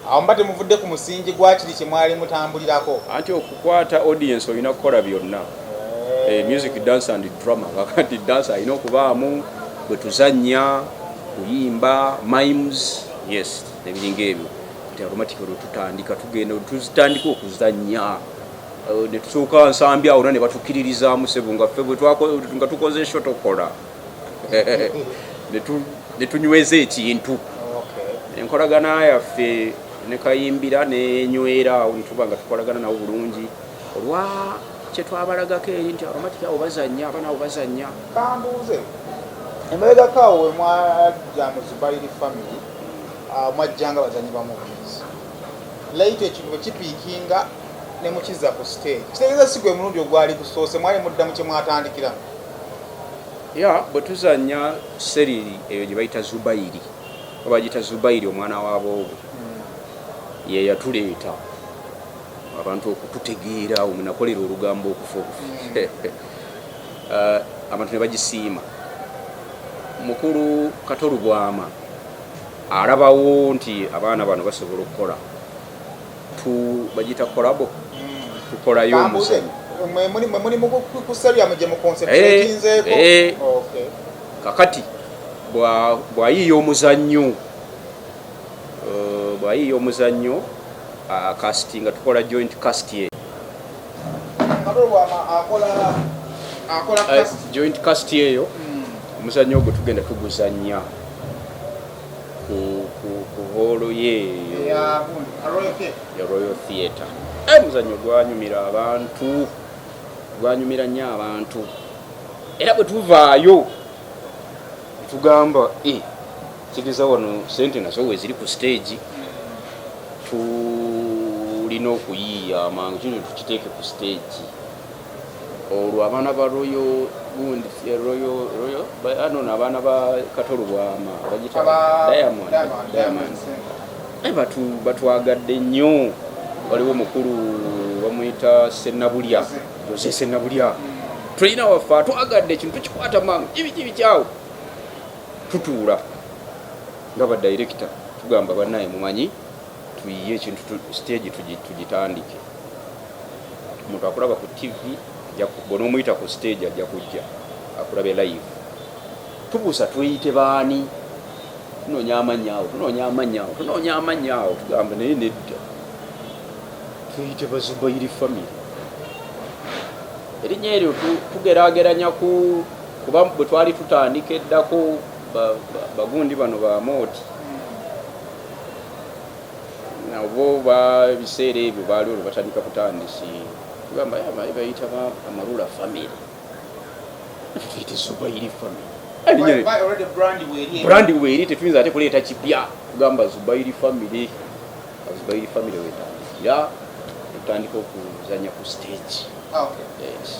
Awo mba temuvudde ku musingi gwa kiri kye mwali mutambulirako. Anti okukwata audience olina kukola byonna, music, dance and drama. Kakati dance alina okubaamu bwe tuzannya, kuyimba, mimes, yes, ebiringa ebyo. Kati Aromatic olwo tutandika, tugenda tuzitandika okuzannya, ne tusooka Nsambi awo ne batukkiririzaamu sebu nga ffe nga tukoze show tokola ne tunyweza ekintu. Enkolagana yaffe ne Kayimbira nenywera awo, netuba nga tukolagana nabo bulungi olwa kyetwabalagako eri nti Aromatic awo bazanya, abaana abo bazanya. Kambuuze, emabegako awo we mwajja mu Zubairi family, mwajjanga bazanyi ba movies. Later ekintu bwe kipiikinga ne mukiza ku stage, kitegeeza si gwe mulundi ogwali gusoose, mwali muddamu kye mwatandikira? Ya, bwe tuzanya series eyo gye bayita Zubairi, bagiyita Zubairi omwana wa boobo, ye yatuleeta abantu okututegeera. Awo mwenakolera olugambo okufa obufi, abantu ne bagisiima. Mukulu Kato Lubwama alabawo nti abaana bano basobola okukola, bagiyita collabo, tukolayo omuzanyo. Mwe muli ku series gye muconcentratinzeeko? Kakati bw'ayiiya omuzannyo, bw'ayiiya omuzannyo castinga, tukola joint cast ye. Kato Lubwama akola cast. Joint cast eyo, omuzannyo ogwo tugenda tuguzannya ku hall ye eyo ya gundi, Royal Theatre. Ya Royal Theatre. Omuzannyo gwanyumira abantu, gwanyumira nnyo abantu. Era bwe tuvaayo tugamba, kigeza wano sente nazo weziri ku stage, tulina okuyiiya amangu kino tukiteeke ku stage. Olwo abaana ba Royal gundi, Royal ano, abaana ba Kato Lubwama bagita Diamond, Diamond. Batwagadde nnyo. Waliwo omukulu bamuyita Senabulya, Jose Senabulya. Tulina waffe atwagadde ekintu tukikwata mangu kibi kyawo. Tutuula nga ba director tugamba bannaye mumanyi tuyiye ekintu stage tugitandike. Omuntu akulaba ku TV bw'onoomuyita ku stage ajja kujja akulabe live. Tubuusa tweyite baani, tunoonya amannya awo, tunoonya amannya awo, tunoonya amannya awo, tugamba naye nedda tuyite Bazubairi family. Erinnya eryo tugeraageranya ku kuba bwe twali tutandika eddako bagundi bano ba mooti nabo ebiseera ebyo baali olwo batandika butandisi, tugamba bayita Amarula family, tuyite Zubairi family. Brand weeri, tetuyinza ate kuleeta kipya, tugamba Zubairi family. Zubairi family wetandikira tutandika okuzanya ku stage.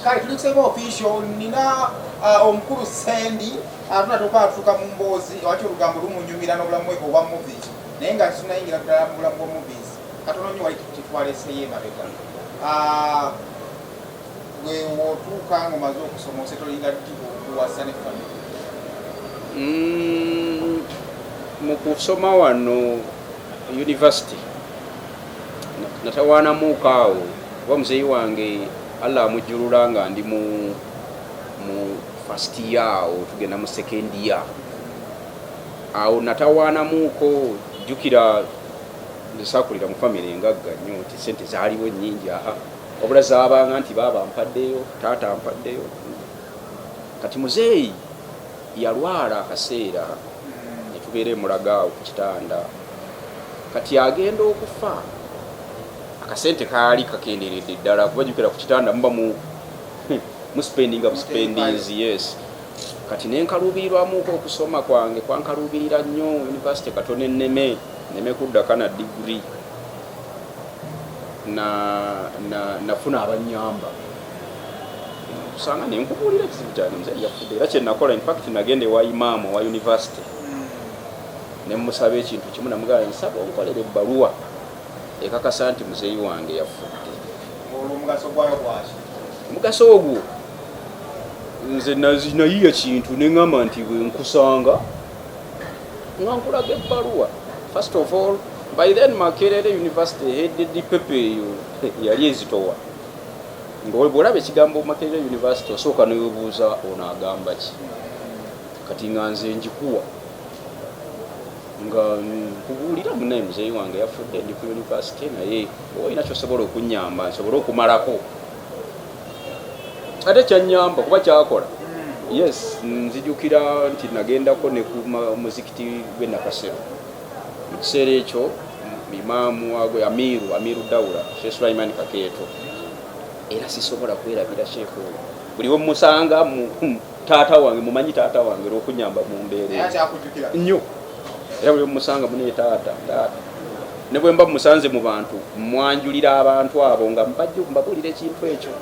Kale tuli kusema official nina omukulu Sendi atunatuuka atuuka mu mboozi waki olugambo lumunyumira n'obulamu obwa movies, naye nga tunayingira ddala mu bulamu bwa movies katono nnyo wali tetwaleseyo emabega. Gwe wotuuka nga omaze okusoma osetolinga ddi okuwasa ne family? Mu kusoma wano university natawaanamuuko awo kuba muzeeyi wange Allah amujjulula nga ndi mu first year, awo tugenda mu second year, awo natawaanamuuko. Jjukira nze saakulira mu family engagga nnyo nti sente zaaliwo nnyingi, aa wabula zaabanga nti baaba mpaddeyo, taata mpaddeyo. Kati muzeeyi yalwala akaseera ne tubeera emulaga awo ku kitanda. Kati agenda okufa akasente kaali kakenderedde ddala, kuba jjukira ku kitanda muba mu muspendinga buspendings. Yes, kati nenkaluubirirwamuko okusoma kwange kwankaluubirira nnyo university katono enneme neme kuddaka na degree na nafuna abanyamba kusanga nenkubuulira ekizibu kyange, muzeeyi yafudde. Era kyenakola, infact nagenda ewa imaamu owa university nemusaba ekintu kimu, namugamba nsaba onkolera ebbaluwa ekakasa nti muzeeyi wange yafudde. Olwo omugaso gwayo gwaki? Omugaso ogwo nze nayiya kintu neŋŋamba nti bwe nkusanga nga nkulaga ebbaluwa. First of all, by then Makerere University headed paper eyo yali ezitowa, nga bwolaba ekigambo Makerere University osooka newebuuza ono agamba ki. Kati nga nze njikuwa nga nkubuulira munaye muzeeyi wange yafudde, ndi ku university, naye oba olina kyosobola okunyamba nsobole okumalako. Ate kyanyamba kuba kyakola. Yes, nzijukira nti nagendako ne ku muzikiti gw'e Nakasero mu kiseera ekyo, imaamu wagwe amiru Daula Sheikh Sulaiman Kakeeto, era sisobola kwerabira sheekh oyo, buli wemusanga taata wange mumanyi taata wange olwokunyamba mu mbeera Naye eyo. Akyakujjukira? Nnyo, era buli wemusanga munaye taata taata, ne bwe mba musanze mu bantu mwanjulira abantu abo nga mbajja mbabuulira ekintu ekyo.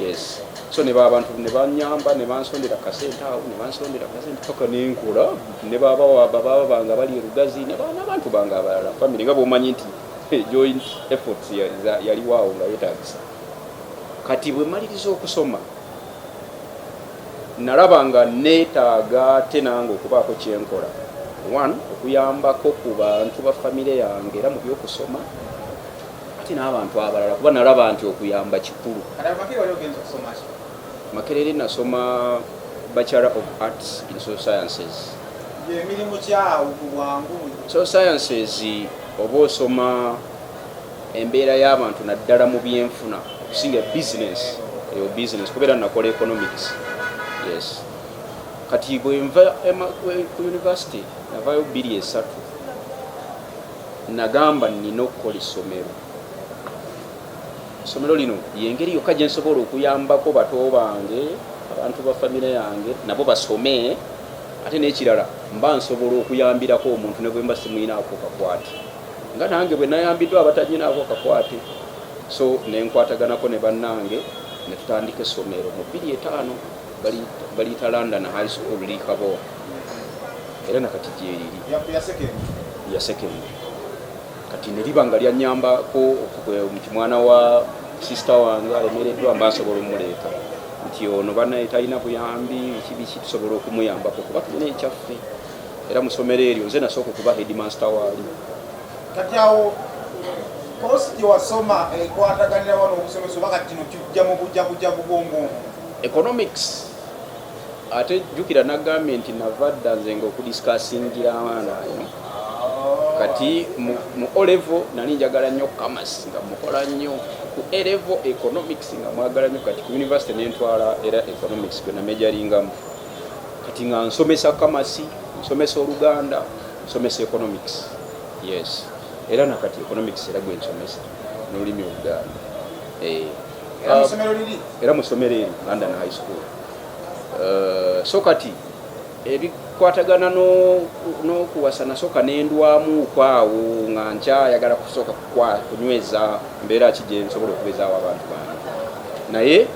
Yes, so ne babantu ne banyamba ne bansondera kasente awo, ne bansondera kasente paka nenkola ne baba baba bange bali erugazi ne baana abantu bange abalala family, nga bwomanyi nti joint efforts yaliwo awo nga yeetagisa. Kati bwe maliriza okusoma nalaba nga neetaaga ate nange okubaako kyenkola, one okuyambako ku bantu ba famire yange era mu byokusoma, ate n'abantu abalala, kuba nalaba nti okuyamba kikulu. Kati Makerere wali ogenza okusoma ki? Makerere nasoma Bachelor of Arts in Social Sciences. Emirimu kyawo ku bwangu? Social sciences oba osoma embeera y'abantu naddala mu byenfuna, okusinga business, eyo business, kubeera nakola economics. Yes, kati bwenva ku university navayo 23, nagamba nina okukola essomero. Essomero lino yengeri yokka gye nsobola okuyambako bato bange, abantu ba famire yange nabo basome, ate n'ekirala mba nsobola okuyambirako omuntu ne bwe mba simuyinaako kakwate, nga nange bwe nayambiddwa abatanyinaako kakwate. So nenkwataganako ne bannange ne tutandika essomero mu 2005, baliyita London High School Likaboa, era nakati gyeriri. Ya secondary? Ya secondary. Kati ne liba nga lyanyambako nti mwana wa sister wange alemereddwa mba nsobola omuleeta. Nti ono banaye talina buyambi, biki biki, tusobola okumuyambako kuba tulina ekyaffe. Era mu ssomero eryo nze nasooka okuba headmaster waali. Kati awo course gye wasoma ekwataganira wano obusomesa, oba kati kino kijja mu bujabujabu bwongo? Economics. Ate jjukira nagambye nti nava dda nze nga okudiscussingira abaana ino. Kati mu O level nali njagala nnyo commerce, nga mukola nnyo. Ku A level economics nga mwagala nnyo. Kati ku university nentwala era economics gwe namajoringamu. Kati nga nsomesa commerce, nsomesa Oluganda, nsomesa economics, yes. Era nakati economics era gwe nsomesa n'olulimi Oluganda. Era mu ssomero liri? Era mu ssomero eri, London High School. So kati ebikwatagana n'okuwasa, nasooka nendwamu okwawo nga nkyayagala kusooka kunyweza mbeera ki gye nsobola okubeezaawo abantu bange. Naye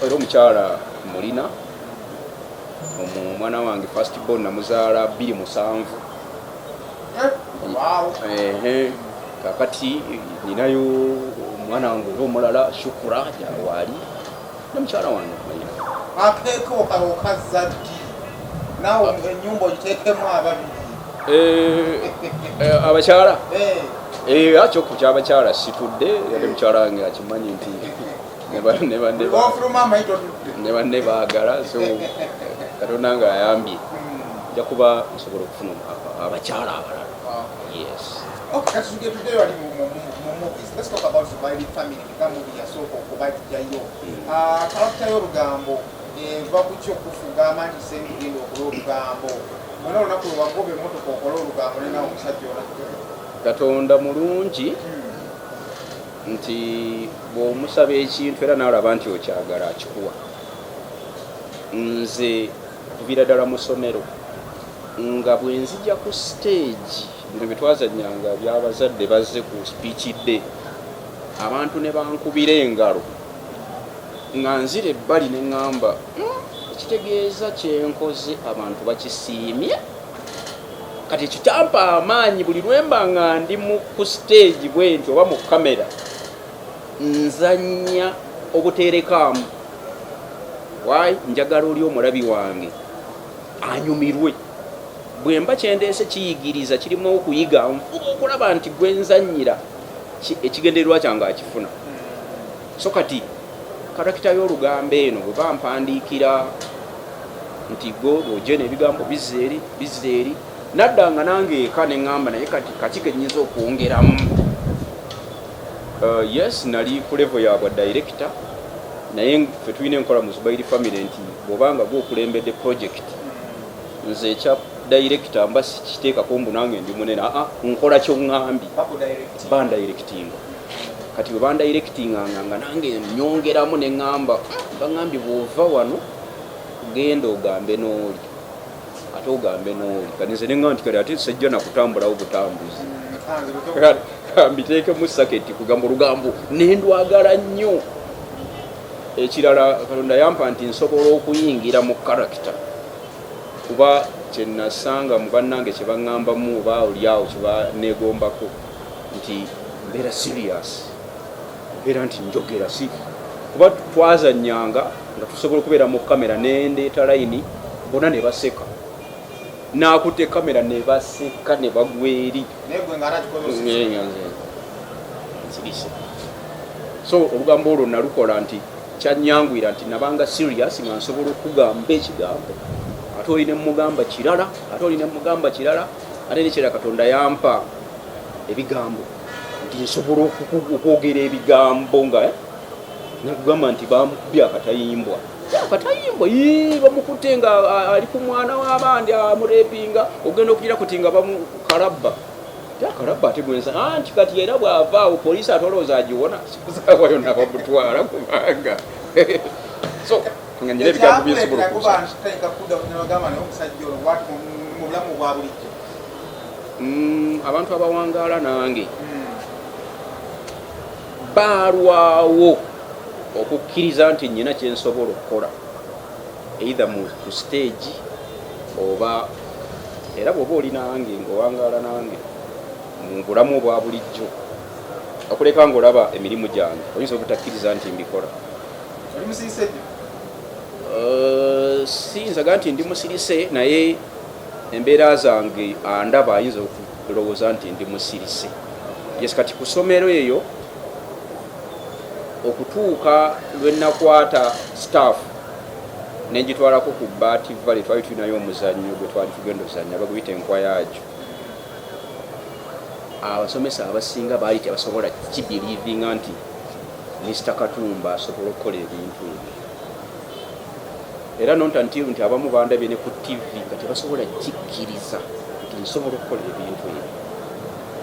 era omukyala mulina omwana wange first born, namuzaala 2007. Waawo. Ehe, kakati ninayo omwana wange era omulala Shukura waali ne mukyala wange mayina. Akeeko okazza ddi naawe ennyumba ogiteekemu ababiri? Abakyala? Eh. Akyo ku kyabakyala situdde, ate mukyala wange akimanyi nti Ofuluma amanyi totudde. Ne banne baagala. So Katonda nga ayambye, nja kuba nsobola okufuna abakyala abalala, yes. Okay, kati tugende tuddeyo wali mu movies. Let's talk about Zubairi Family, nga movie yasooka okubajjayo. Ah, character y'olugambo eva ku ki okufugamba nti sengugenda okola olugambo? Mwena olunaku lwe wagoba emmotoka okola olugambo nenawe omusajja ono. Katonda mulungi nti bw'omusaba ekintu era n'alaba nti okyagala, akikuwa. Nze kuviira ddala mu ssomero nga bwe nzija ku stage, bino bye twazannyanga by'abazadde bazze ku speech day, abantu ne bankubira engalo, nga nzira ebbali ne ŋŋamba, ekitegeeza kyenkoze abantu bakisiimye." Kati ekyo kyampa amaanyi. Buli lwemba nga ndi mu ku stage bwe nti oba mu kamera, nzanya obuteerekaamu. Why? Njagala oli omulabi wange anyumirwe. Bwe mba kyendeese kiyigiriza, kirimu okuyiga, nfuba okulaba nti gwe nzanyira ekigendererwa kyange akifuna. So kati character y'olugambo eno bwe bampandiikira nti go ojena ebigambo bizza eri bizza eri, naddanga nange eka ne ŋŋamba, naye kati kaki ke nnyinza okwongeramu? Yes, nali ku level yabwa director, naye ffe tulina enkola mu Zubairi Family nti bw'obanga gwe okulembedde project, nze ekya director mba sikiteekako mbu nange ndi munene. Aa, nkola kyoŋŋambye. Bakudirecting. Bandirectinga. Kati bwe bandirectinganga nga nange nyongeramu ne ŋŋamba, baŋŋambye bw'ova wano genda ogambe n'oli, ate ogambe n'oli." Kati nze ne ŋŋamba nti kati ate sejja nakutambulawo butambuzi, mbiteekemu saketi kugamba olugambo nendwagala nnyo. Ekirala, Katonda yampa nti nsobola okuyingira mu character, kuba kyenasanga mu bannange kyebaŋŋambamu oba oliawo kyebaneegombako nti mbeera serious, mbeera nti njogera si kuba twazanyanga nga tusobola okubeera mu kamera nendeeta layini bonna ne baseka, nakutte kamera ne baseka ne bagwa eri. Naye gwe nga ate akikoze osisi. Nga nze nsirise. So olugambo olwo nalukola nti kyanyangwira nti nabanga serious, nga nsobola okugamba ekigambo, ate oli nemugamba kirala, ate oli nemugamba kirala. Ate nekirala, Katonda yampa ebigambo nti nsobola okwogera ebigambo nga nakugamba nti bamukubye akatayimbwa. Akatayimbwa, ii, bamukutte nga ali ku mwana w'abandi amurepinga, ogenda okugira kuti nga bamukalabba akalabba. Ate gwensa anti kati era bw'ava awo poliisi atolowooza agiwona saawa yonna bamutwala, kubanga so nga nyina ebigambo byensobola Ekyakuleetera kuba okusa. Ntutandika kudda nabagamba, naye omusajja ono bwati mu bulamu obwa bulijjo? Abantu abawangaala nange baalwawo okukkiriza nti nyina kyensobola okukola, either mu ku stage oba era bw'oba oli nange ng'owangaala nange mu bulamu obwa bulijjo, okuleka ng'olaba emirimu gyange, oyinza obutakkiriza nti mbikola. Oli musirise jjo? Siyinzaga nti ndi musirise, naye embeera zange andaba ayinza okulowooza nti ndi musirise. Yes, kati ku ssomero eyo okutuuka lwe nakwata staff nengitwalako ku Bat Valley, twali tulinayo omuzannyo gwe twali tugenda ozannya, baguyita Enkwayagyo. Abasomesa abasinga baali tebasobola kibelievinga nti Mr Katumba asobola okukola ebintu ebyo, era not until nti abamu bandabye ne ku TV nga tebasobola kikkiriza nti nsobola okukola ebintu ebyo.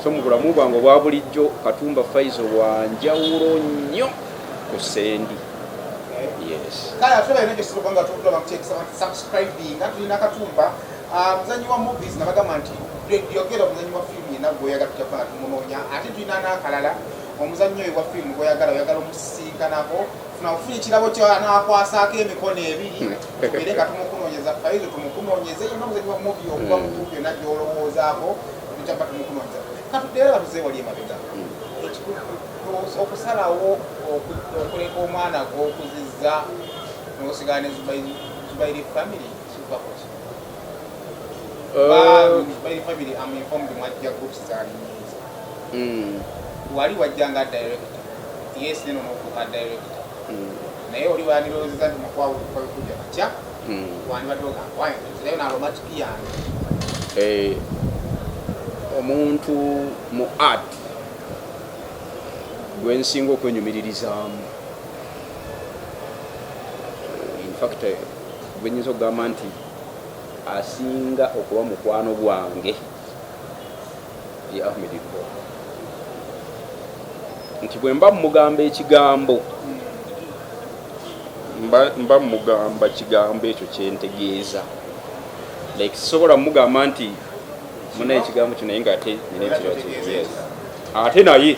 So mu bulamu bwange obwa bulijjo, Katumba Faizo wanjawulo nnyo ku Sendi, yes. Kale ate balina gyosobola nga tulaba mukyekisa nti subscribing nga tulina Katumba, muzanyi wa movies. Nabagamba nti yogera omuzanyi wa firimu yenna gweoyagala, tujja kuba nga tumunoonya. Ate tulina n'akalala, omuzannyi oyo wa firimu gweoyagala, oyagala omusisinkanako, funa ofunye ekirabo kyo anakwasaako emikono ebiri, tubeere nga tumukunoonyeza. Faizo tumukunoonyeze yenna, omuzanyi wa movie okuva mu group yonna gyolowoozaako, tujja kuba tumukunoonyeza. Katuddeyo batuze wali emabega. Okusalawo okuleka omwana gw'okuzizza n'osigala ne Zubairi family kiva kuki? Zubairi family, am informed mwajja groups zaali nyingi. Wali wajja nga director, yes, neno n'ofuuka director, naye oli wandirowoozeza nti mukwawukujja katya, wandibadde ogamba wayi nzirayo n'Aromatic yange? Omuntu mu art gwensinga okwenyumiririzaamu, in fact gwenyinza okugamba nti asinga okuba mukwano gwange, ye Ahmed Lubowa, nti bwe mba mugamba ekigambo, mba mugamba kigambo ekyo kyentegeeza. Like sisobola mugamba nti muna ekigambo kino, naye nga ate nina ekirala kye. Yes, ate naye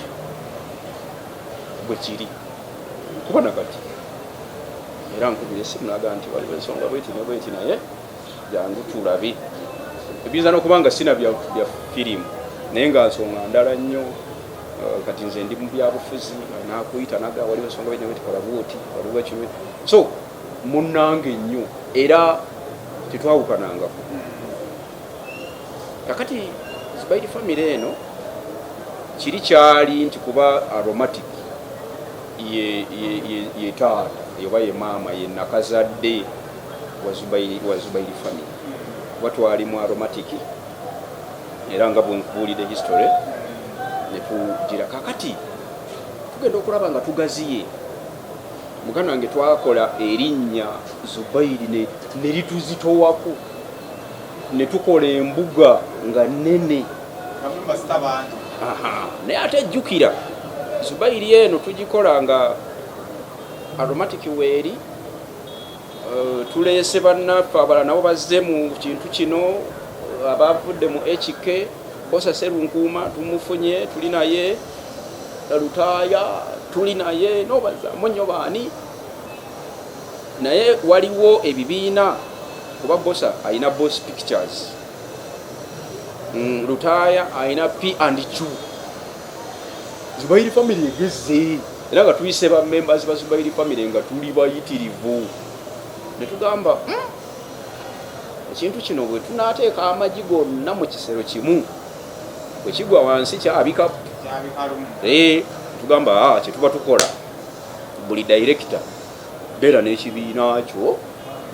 bwe kiri, kuba nakati era nkubira esimu naga nti waliwo ensonga bweti ne bweti, naye jangu tulabe. Ebiyinza n'okuba nga sina bya firimu, naye nga nsonga ndala nnyo. Kati nze ndi mu byabufuzi, nakuyita naga waliwo ensonga bweti ne bweti, kola bwoti, waliwo kino. So munnange nnyo era tetwawukanangako. Kakati Zubairi family eno kiri kyali nti kuba Aromatic ye taata oba ye maama ye nakazadde wa Zubairi family, kuba twali mu Aromatic era nga bwenkubuulidde history netugira. Kakati tugenda okulaba nga tugaziye, muganda wange, twakola erinnya Zubairi ne lituzitowako, ne tukola embuga nga nnene. Nga mulimu basita bangi. Aha, naye ate jjukira Zubairi eno tugikola nga Aromatic weeri, tuleese bannaffe abalala nabo bazze mu kintu kino, abavudde mu HK, Bosa Serunkuuma tumufunye, tuli naye, Lutaaya tuli naye, nobazaamu nnyo baani. Naye waliwo ebibiina, kuba Bosa alina Boss Pictures, Lutaaya alina P and Q. Zubairi family egeze era nga tuyise ba members ba Zubairi family nga tuli bayitirivu, ne tugamba, ekintu kino bwe tunaateeka amagi gonna mu kisero kimu, bwe kigwa wansi kyabika." Kyabikalumu. Tugamba, kyetuba tukola, buli director beera n'ekibiina kyo."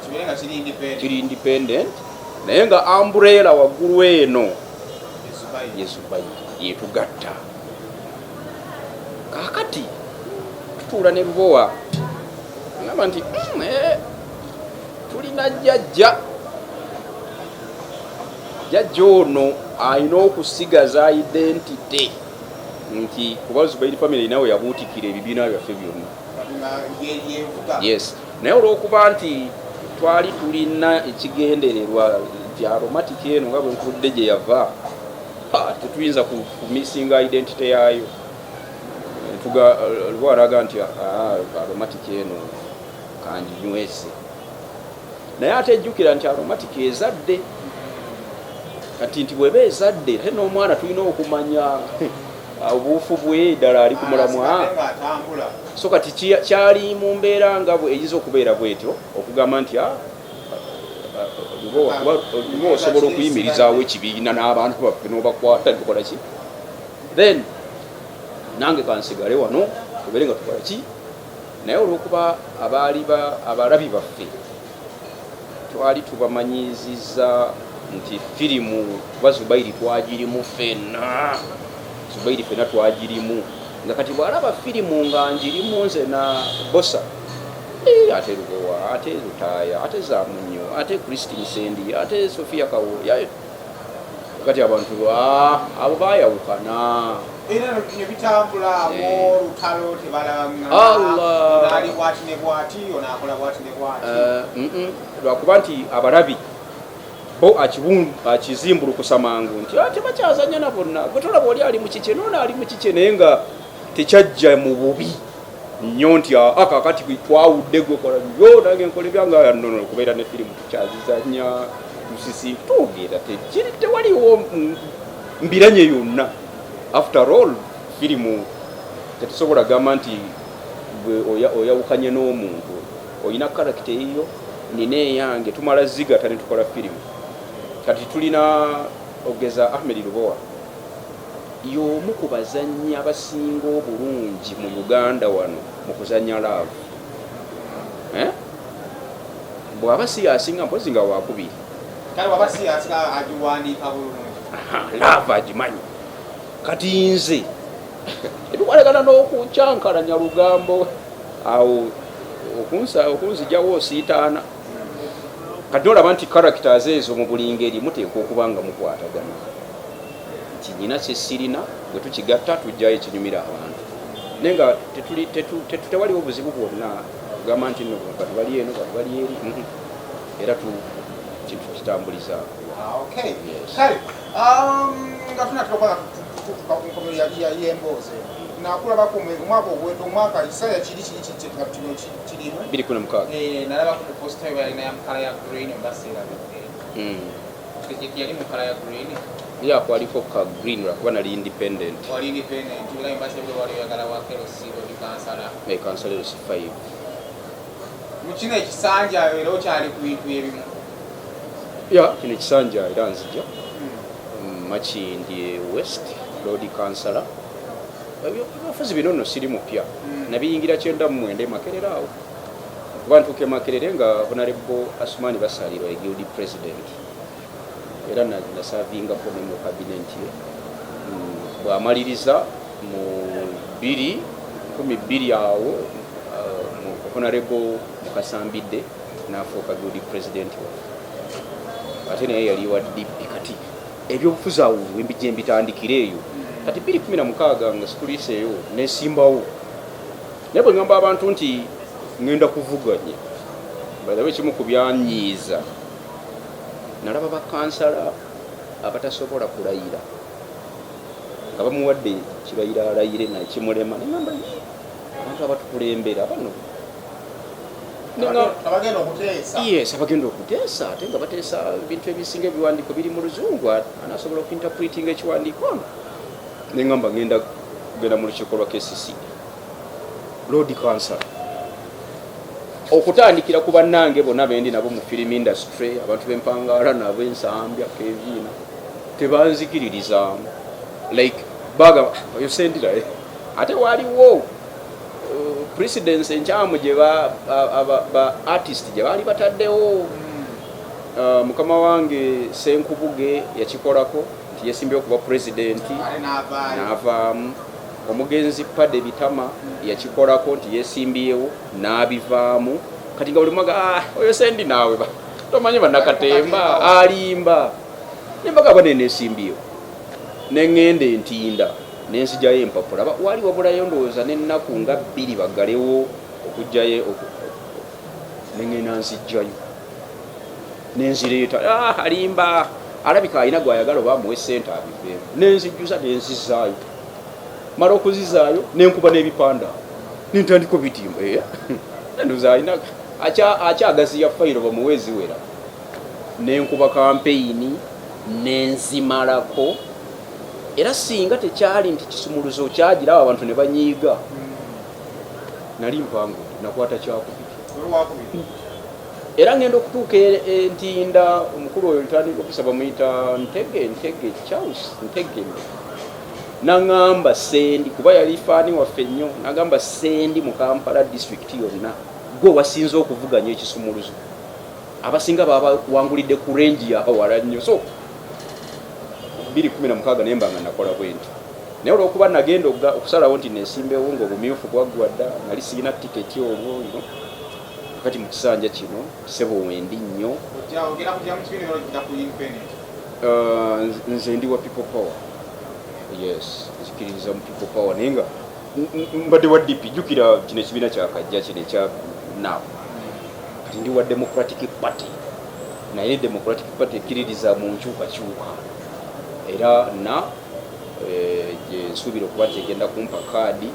Kibeere nga kiri independent. Kiri independent, naye nga umbrella waggulu eno Zubairi. Ye Zubairi yetugatta. Kaakati tutuula ne Lubowa, ngamba nti, tulina jjajja, jjajja ono alina okusigaza identity nti kuba Zubairi family nawe yabuutikira ebibiina byaffe byonna." Nga yevuga. Yes, naye olwokuba nti twali tulina ekigendererwa nti Aromatic eno nga bwenkubudde gye yava, tetuyinza kumisinga identity yaayo. Lwalaga nti, "Ah, Aromatic eno kanginyweze." Naye ate ejjukira nti Aromatic ezadde, kati nti bweba ezadde ate n'omwana tulina okumanya Obuufu bwe ddala ali ku mulamwa. So kati kyali mu mbeera nga eyinza okubeera bwetyo, okugamba nti kuba osobola okuyimirizaawo ekibiina n'abantu baffe n'obakwata tukola ki, then nange kansigale wano tubeere nga tukola ki. Naye olwokuba abaali abalabi baffe twali tubamanyiziza nti firimu kuba Zubairi twagirimu ffenna, Zubairi ffenna twagirimu, nga kati bw'alaba firimu nga njirimu nze na Bosa, ate Lubowa, ate Lutaaya, ate Zamunyo, ate Christine Sendi, ate Sofia Kawo, kati abantu abo bayawukana. Era ne bitambula awo lutalo tebalabangana, ali bwati ne bwati, ono akola bwati ne bwati. Lwakuba nti abalabi bo akizimbulukusa mangu nti tebakyazanya na bonna, gwe tolaba oli ali mu kikye noono ali mu kikye, naye nga tekyajja mu bubi nnyo nti kakati twawudde, gwe kola byo nange nkola ebyanga. Nono okubeera ne firimu tukyazizanya, tusisi twogera, tekiri tewaliwo mbiranye yonna. After all, firimu tetusobola gamba nti gwe oyawukanye n'omuntu, olina character eyiyo, nina eyange, tumala zigata ne tukola firimu. Kati tulina ogeza Ahmed Lubowa, y'omu ku bazannyi abasinga obulungi mu Uganda wano mu kuzannya love, eh? Bw'aba si yasinga, mpozi nga wakubiri. Kale waba si yasinga, agiwandiika bulungi. Love agimanyi. Kati nze ebikwatagana n'okukyankalanya lugambo awo okunzijawo osiitaana. Kati nolaba nti characters ezo mu buli ngeri muteekwa okuba nga mukwatagana, nti nyina kyesirina, bwe tukigatta tujjayo ekinyumira abantu, naye nga tewaliwo buzibu bwonna kugamba nti no bano bali eno, bano bali eri. Era kintu tukitambuliza. Kale nga tunatera okuba nga tutuuka ku nkomerero y'emboozi eno, nakulabako omwaka oguwedde, omwaka ekiseera kiri kiri nga kino kirimu 216. Nalabako ku poster yo, balina ya mu colour ya green, oba seerabidde, yali mu colour ya green. Ya, kwaliko ka green lwakuba nali independent. Wali independent, era embasebwe wali oyagala wa LC, oli kansala. Kansala LC5. Mu kino ekisanja era okyali ku bintu ebimu? Ya, kino ekisanja era nzija Makindye West Lord Kansala. Ebyobufuzi bino nno siri mupya, nabiyingira 99 e Makerere awo, kuba ntuuka e Makerere nga Honorable Asumani Basalirwa ye guild president, era nasavingako ne mu cabinet ye. Bw'amaliriza mu 2000 awo, mu Honorable Mukasambidde n'afuuka guild president waffe, ate naye yali wa DP. Kati ebyobufuzi awo gye mbitandikira eyo. Kati 216 nga situliiseeyo, nesimbawo, naye bwe ngamba abantu nti ŋŋenda kuvuganya, balabe ekimu ku byanyiiza, nalaba bakansala abatasobola kulayira nga bamuwadde kirayiro alayire naye kimulema, neŋamba abantu abatukulembera bano. Abagenda okuteesa. Yes, abagenda okuteesa, ate nga bateesa ebintu ebisinga ebiwandiiko biri mu Luzungu, anasobola okuinterpretinga ekiwandiiko ono? Neŋamba ngenda kugenda mu lukiiko lwa KCC Lord Council, okutandikira ku bannange bonna bendi nabo mu film industry, abantu bempangaala nabo, Ensambya, Keviina, tebanzikiririzaamu, like bagamba oyo sendiraye. Ate waliwo precedence enkyamu gye ba artist gye baali bataddewo. Mukama wange Senkubuge yakikolako nti yesimbyewo okuba pulezidenti n'avaamu. Omugenzi Pade Bitama yakikolako nti yesimbyewo n'abivaamu. Kati nga buli mwaga, ah, oyo Sendi naawe tomanyi bannakatemba alimba. Nembaga aba nenesimbyewo, neŋŋenda entinda nenzigyayo empapula. Wali wabulayo ndowooza n'ennaku nga 2 baggalewo okugjayo, neŋŋenda nzijjayo nenzireeta. Ah, alimba, alabika alina gwayagala oba amuwe sente abiveemu. Nenzijjuza nenzizaayo, mala okuzizaayo nenkuba n'ebipanda nentandika obitimba. Ndowooza alina akyagaziya fayiro bamuwe eziwera. Nenkuba kampeyini nenzimalako. Era singa tekyali nti kisumuluzo kyagiraba abantu ne banyiiga, nali mpangudde, nakwata kyakubiri. Olwakubiri. Era ngenda okutuuka Entinda, omukulu oyo ntandika ofisa bamuyita Ntege, Ntege Charles Ntege, naŋŋamba Sendi, kuba yali fan waffe nnyo, nagamba, "Sendi, mu Kampala district yonna gwe wasinze okuvuganya ekisumuluzo, abasinga babawangulidde ku range yawala nnyo." So 2016 naye mba nga nakola bwe nti, naye olwokuba nagenda okusalawo nti nesimbewo nga obumyufu bwaggwa dda, nali sirina tiketi olwo kati mu kisanja kino, sebo, wendi nnyo. Ogenda kujja mu kibiina oba ojja ku independent? Nze ndi wa People Power, yes, nzikiririza mu People Power, naye nga mbadde wa DP. Jjukira kino ekibiina kyakajja kino ekya NAP, kati ndi wa Democratic Party, naye Democratic Party ekkiririza mu nkyukakyuka, era na gye nsuubira okuba nti egenda kumpa kaadi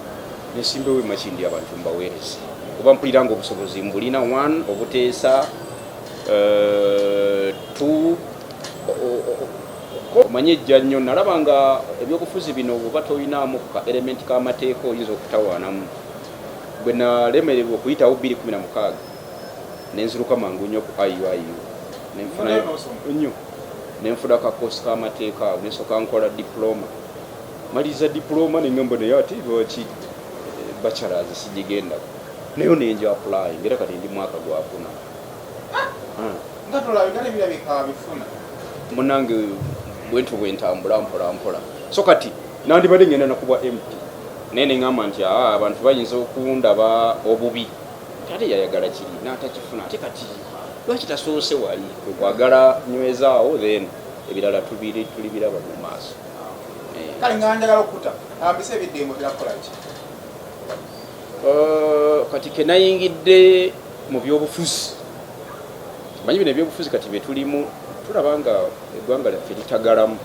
nesimbewo emakindi, abantu mbaweereze, kuba mpulira nga obusobozi mbulina, one, obuteesa, two, omanye ejja nnyo. Nalaba nga ebyobufuzi bino bwoba tolinaamu ka element k'amateeka oyinza okutawaanamu. Bwe nalemererwa okuyitawo 2016, nenziruka mangu nnyo ku IUIU, nenfunayo nnyo, nenfuna ka course k'amateeka awo, nensooka nkola diploma, maliriza diploma, nengamba naye ate lwaki bachelors sigigendako? Nayo nenja apply, era kati ndi mwaka gwakuna. Nga tolabika, nebirabika bifuna. Munange, bwentyo bwentambula mpola mpola. So kati nandibadde ngenda nakubwa MP, naye neŋŋamba nti aa, abantu bayinza okundaba obubi, ate yayagala kiri n'atakifuna, ate kati lwaki tasoose wali? Kwekwagala nywezaawo, then ebirala tulibiraba mu maaso. Kale nga njagala okuta ambisa ebiddembe, otera kukola ki? Kati kenayingidde mu byobufuzi, manyi bino ebyobufuzi kati byetulimu, tulaba nga eggwanga lyaffe litagalamu,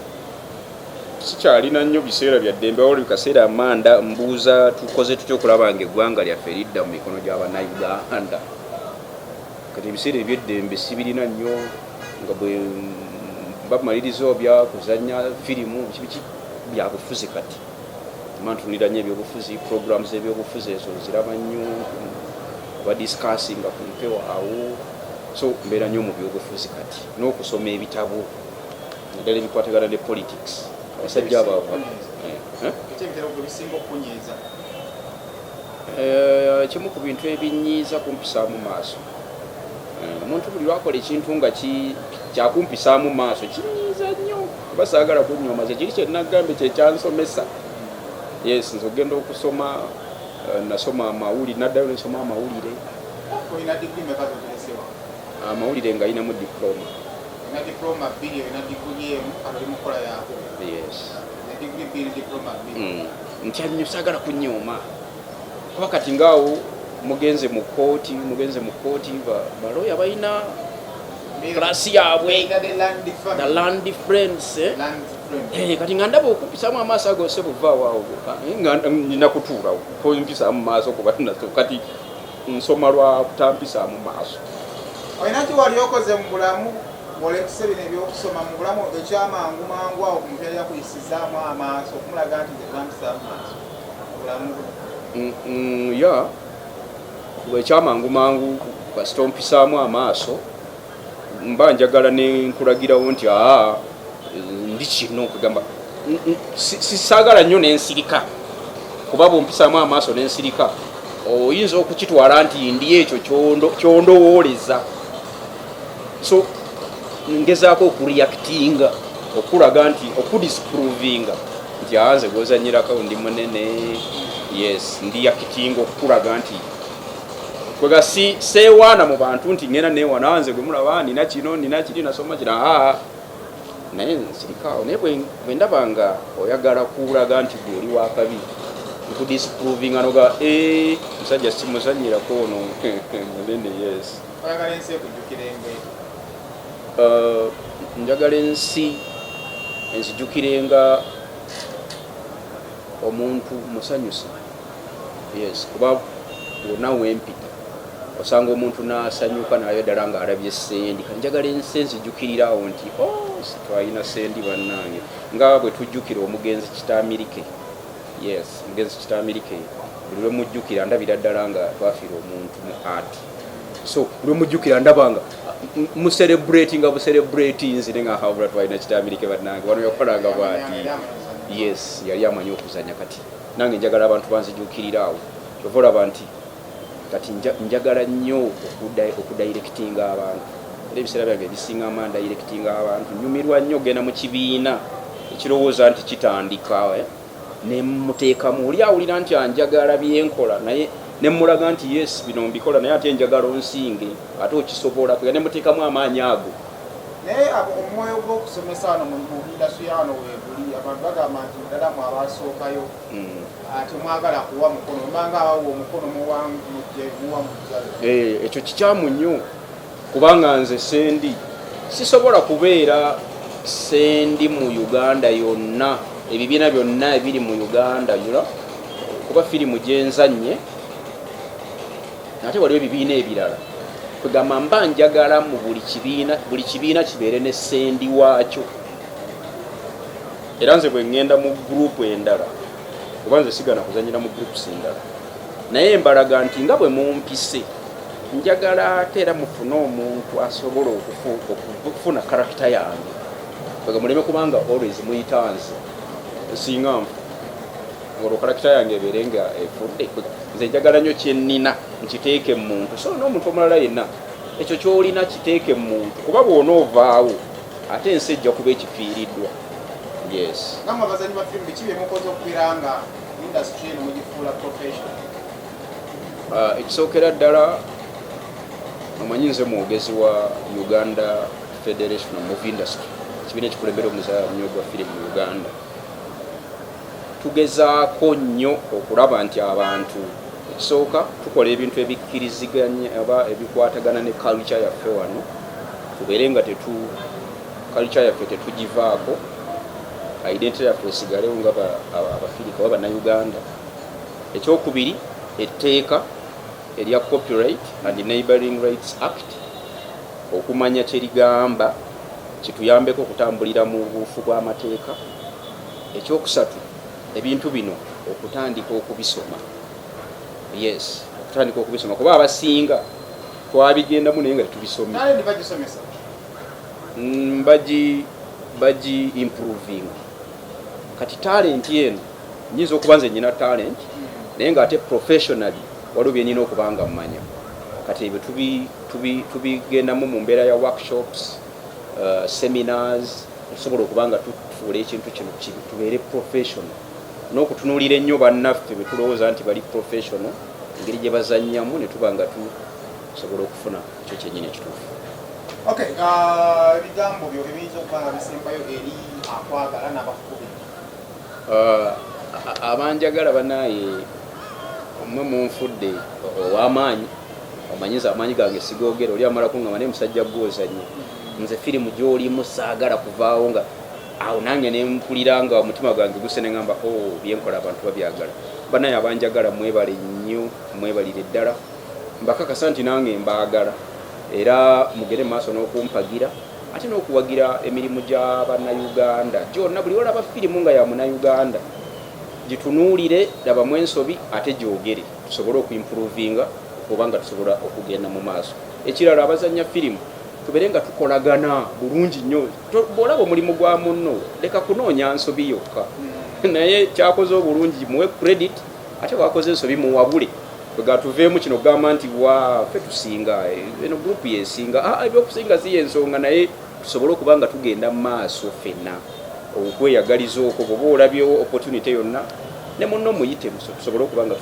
sikyalina nnyo biseera bya ddembe. Waliwo kaseera amanda mbuuza, tukoze tutya okulaba nga eggwanga lyaffe lidda mu mikono gy'Abannayuganda? Kati ebiseera ebyeddembe sibirina nnyo, nga bwe bamaliriza obya kuzanya firimu, biki biki, byabufuzi. Kati mba ntunulira nnyo ebyobufuzi, programs ebyobufuzi ezo nziraba nnyo, badiscussinga ku mpewo awo, so mbeera nnyo mu byobufuzi kati n'okusoma ebitabo naddala ebikwatagana ne politics. Abasajja abo eh? Eki ebitabo gwe bisinga okukunyiiza? Ekimu ku bintu ebinyiiza, kumpisaamu maaso. Omuntu buli lwakola ekintu nga kyakumpisaamu maaso, kinyiiza nnyo, kuba saagala kunyooma. Kyekiri kyenagambye kyekyansomesa. Yes, nze ogenda okusoma, nasoma amawulire, naddayo nensoma amawulire. Olina digiri meka zoteresewa? Amawulire nga ayinamu diploma. Olina diploma bbiri, olina digiri emu, kati oli mukola yakubiri. Yes. Ne digiri bbiri, diploma bbiri. Ntya nnyo, saagala kunyooma, kuba kati ngaawo mugenze mu kooti, mugenze mu kooti, baloya balina klasi yaabwe. The land the family. Land friends, eh? Land friends. Kati nga ndaba okumpisaamu amaaso ago, se buvaawo awo, nga nina kutuulawo kompisaamu maaso, kuba naso kati nsoma lwa kutampisaamu maaso. Olina ki wali okoze mu bulamu ng'olekise bino ebyokusoma, mu bulamu ekyamangu mangu awo omuntu yali akuyisizaamu amaaso okumulaga nti nze tebampisaamu maaso mu bulamu bwo? Ya, ekyamangu mangu, kasita ompisaamu amaaso, mba njagala nenkulagirawo nti aa, ndi kino. Kugamba sisaagala nnyo nensirika, kuba bwompisaamu amaaso nensirika, oyinza okukitwala nti ndi ekyo kyondowooleza. So ngezaako okureactinga, okulaga nti okudisprovinga nti aa, nze gwozanyirako ndi munene. Yes, ndireactinga okukulaga nti kwega si seewaana mu bantu nti ngenda neewaana, nze gwe mulaba nina kino, nina kiri, nasoma kino, aa, naye nsirikaawo. Naye bwe ndaba nga oyagala kulaga nti gwe oli wakabi, nkudisprovinga noga, "Eh, musajja simuzanyirako, ono munene." Yes. Oyagala ensi ekujjukirenga? Njagala ensi enzijjukirenga omuntu musanyusa. Yes, kuba wonna wempita osanga omuntu n'asanyuka, naye ddala ng'alabye Sendi. Kati njagala ensi enzijjukirirawo nti oh, Twalina Sendi bannange, nga bwe tujjukira omugenzi Kitaamirike. Yes, omugenzi Kitaamirike, buli lwe mujjukira ndabira ddala nga twafiira omuntu mu art. So lwe mujjukira ndaba nga mucelebratinga bucelebratinzi, ne nga habula twalina Kitaamirike bannange, wano yakolanga bwati. Yes, yali amanyi okuzanya. Kati nange njagala abantu banzijukirira awo. Kyova olaba nti kati njagala nnyo okudirectinga abantu, era ebiseera byange ebisinga mba ndirectinga abantu. Nyumirwa nnyo ogenda mu kibiina ekirowooza nti kitandika, eh? Nemuteekamu oli awulira nti anjagala byenkola, naye nemulaga nti yes, bino mbikola, naye ate njagala onsinge, ate okisobola, kwega nemuteekamu amaanyi ago. Naye omwoyo gw'okusomesa wano mu industry ya wano weeguli, abantu bagamba nti ddala mwe abasookayo ate mwagala kuwa mukono, mbanga abawa omukono muwa mujjayo. Eh, ekyo kikyamu nnyo, kubanga nze Sendi sisobola kubeera Sendi mu Uganda yonna, ebibiina byonna ebiri mu Uganda yula, kuba firimu gyenzanye ate waliwo ebibiina ebirala. Kwegamba mba njagala mu buli kibiina, buli kibiina kibeere ne Sendi waakyo. Era nze bwe ŋŋenda mu gurupu endala, kuba nze sigana kuzanyira mu groups endala, naye mbalaga nti nga bwe mumpise, njagala ate era mufune omuntu asobola okufuna character yange, ega muleme kubanga always muyita nze singa nfu, olwo character yange ebeere nga efudde. Nze njagala nnyo kyennina nkiteeke mu muntu, so n'omuntu omulala yenna ekyo kyolina kiteeke mu muntu, kuba bw'onoovaawo ate ensi ejja kuba ekifiiriddwa. Yes. Nga mwe abazanyi ba firimu, biki bye mukoze okubeera nga industry eno mugifuula profession? Ekisookera ddala, omanyi nze mwogezi wa Uganda Federation of Movie Industry, ekibiina ekikulembera omuzannyo gwa firimu mu Uganda. Tugezaako nnyo okulaba nti abantu, ekisooka, tukola ebintu ebikkiriziganya oba ebikwatagana ne culture yaffe wano, tubeere nga tetu culture yaffe tetugivaako, identity yaffe esigalewo nga Abafirika oba Bannayuganda. Ekyokubiri, etteeka erya Copyright and Neighboring Rights Act, okumanya kyerigamba kituyambeko okutambulira mu buufu bw'amateeka. Ekyokusatu, ebintu bino okutandika okubisoma. Yes, okutandika okubisoma, kuba abasinga twabigendamu naye nga tetubisomye. Talent bagisomesa? Bagi improving. Kati talent eno, nyinza okuba nze nyina talent, naye nga ate professionally waliwo byenyina okuba nga mmanya. Kati ebyo tubigendamu mu mbeera ya workshops, seminars, tusobola okuba nga tufuula ekintu kino tubeere professional, n'okutunuulira ennyo bannaffe be tulowooza nti bali professional, engeri gye bazannyamu, ne tuba nga tusobola okufuna ekyo kyennyini ekituufu. Okay, ebigambo byo ebiyinza okuba nga bisembayo eri akwagala n'abakubi? Abanjagala banaye, omwe munfudde ow'amaanyi. Omanyiza amaanyi gange sigoogera, oli amala kuŋŋamba, naye musajja gwozanye nze firimu gy'olimu saagala kuvaawo nga awo nange nempulira nga omutima gwange guse, neŋŋamba, o byenkola abantu babyagala. Banaye abanjagala, mwebale nnyo, mwebalire ddala. Mbakakasa nti nange mbaagala, era mugende mu maaso n'okumpagira, ate n'okuwagira emirimu gya Bannayuganda gyonna. Buli olaba firimu nga ya Munnayuganda, gitunuulire, labamu ensobi ate gyogere, tusobole okuimprovinga oba nga tusobola okugenda mu maaso. Ekirala, abazanya firimu tubeere nga tukolagana bulungi nnyo. Bw'olaba omulimu gwa munno, leka kunoonya nsobi yokka, naye kyakoze obulungi muwe credit, ate wakoze ensobi muwabule. Kwega tuveemu kino kugamba nti wa ffe tusinga, eno gurupu yesinga. Ah, ebyokusinga si yensonga, naye tusobole okuba nga tugenda mu maaso ffenna. Okweyagaliza okwo, bwoba olabyewo opportunity yonna, ne munno muyite, tusobole okuba nga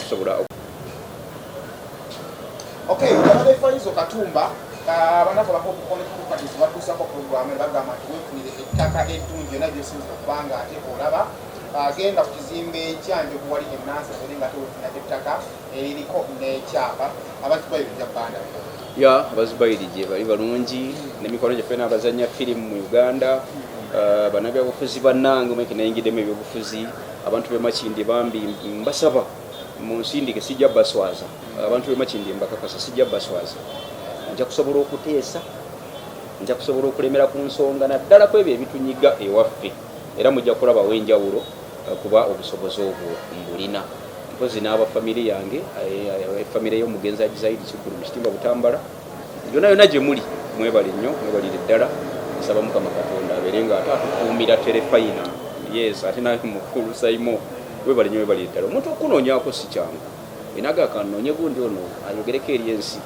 tusobola. Okay, abadde Faizo Katumba. Abanaku abakokukolekukatizi batuusako program bagamba nti weefunire ettaka eddungi yonna gyosinza okuba nga ate olaba. Agenda ku kizimbe kyanjovu wali enansi, abeere nga ate weefuna ettaka eririko n'ekyapa. Abazibayiro ojja bandabira. Ya, abazubayiri gye bali balungi, nemikono gyaffe n'abazanya firimu mu Uganda. Bannabyabufuzi bannange, omweke nayingiddemu ebyobufuzi, abantu b'e Makindye bambi mbasaba munsindike, sijja baswaza. Abantu b'e Makindye mbakakasa, sijja baswaza, nja kusobola okuteesa. Nja kusobola okulemera ku nsonga naddala ku ebyo ebitunyiga ewaffe, era mujja kulabawo enjawulo kuba obusobozi obwo mbulina. Mpozi n'aba famire yange, famire y'omugenzi Haji Zaidi Kigulu mu Kitimba Butambala, yonna yonna gye muli, mwebale nnyo, mwebalire ddala. Nsaba Mukama Katonda abeere nga ate atukuumira terefayina. Yes, ate naye mukulu Saimo, webale nnyo, webalire ddala. Omuntu okunoonyaako si kyangu, enaga kanoonye gundi ono ayogereko eri ensi.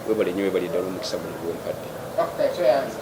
Webale nnyo, webalire ddala omukisa guno gwompadde. Okay, so yanze.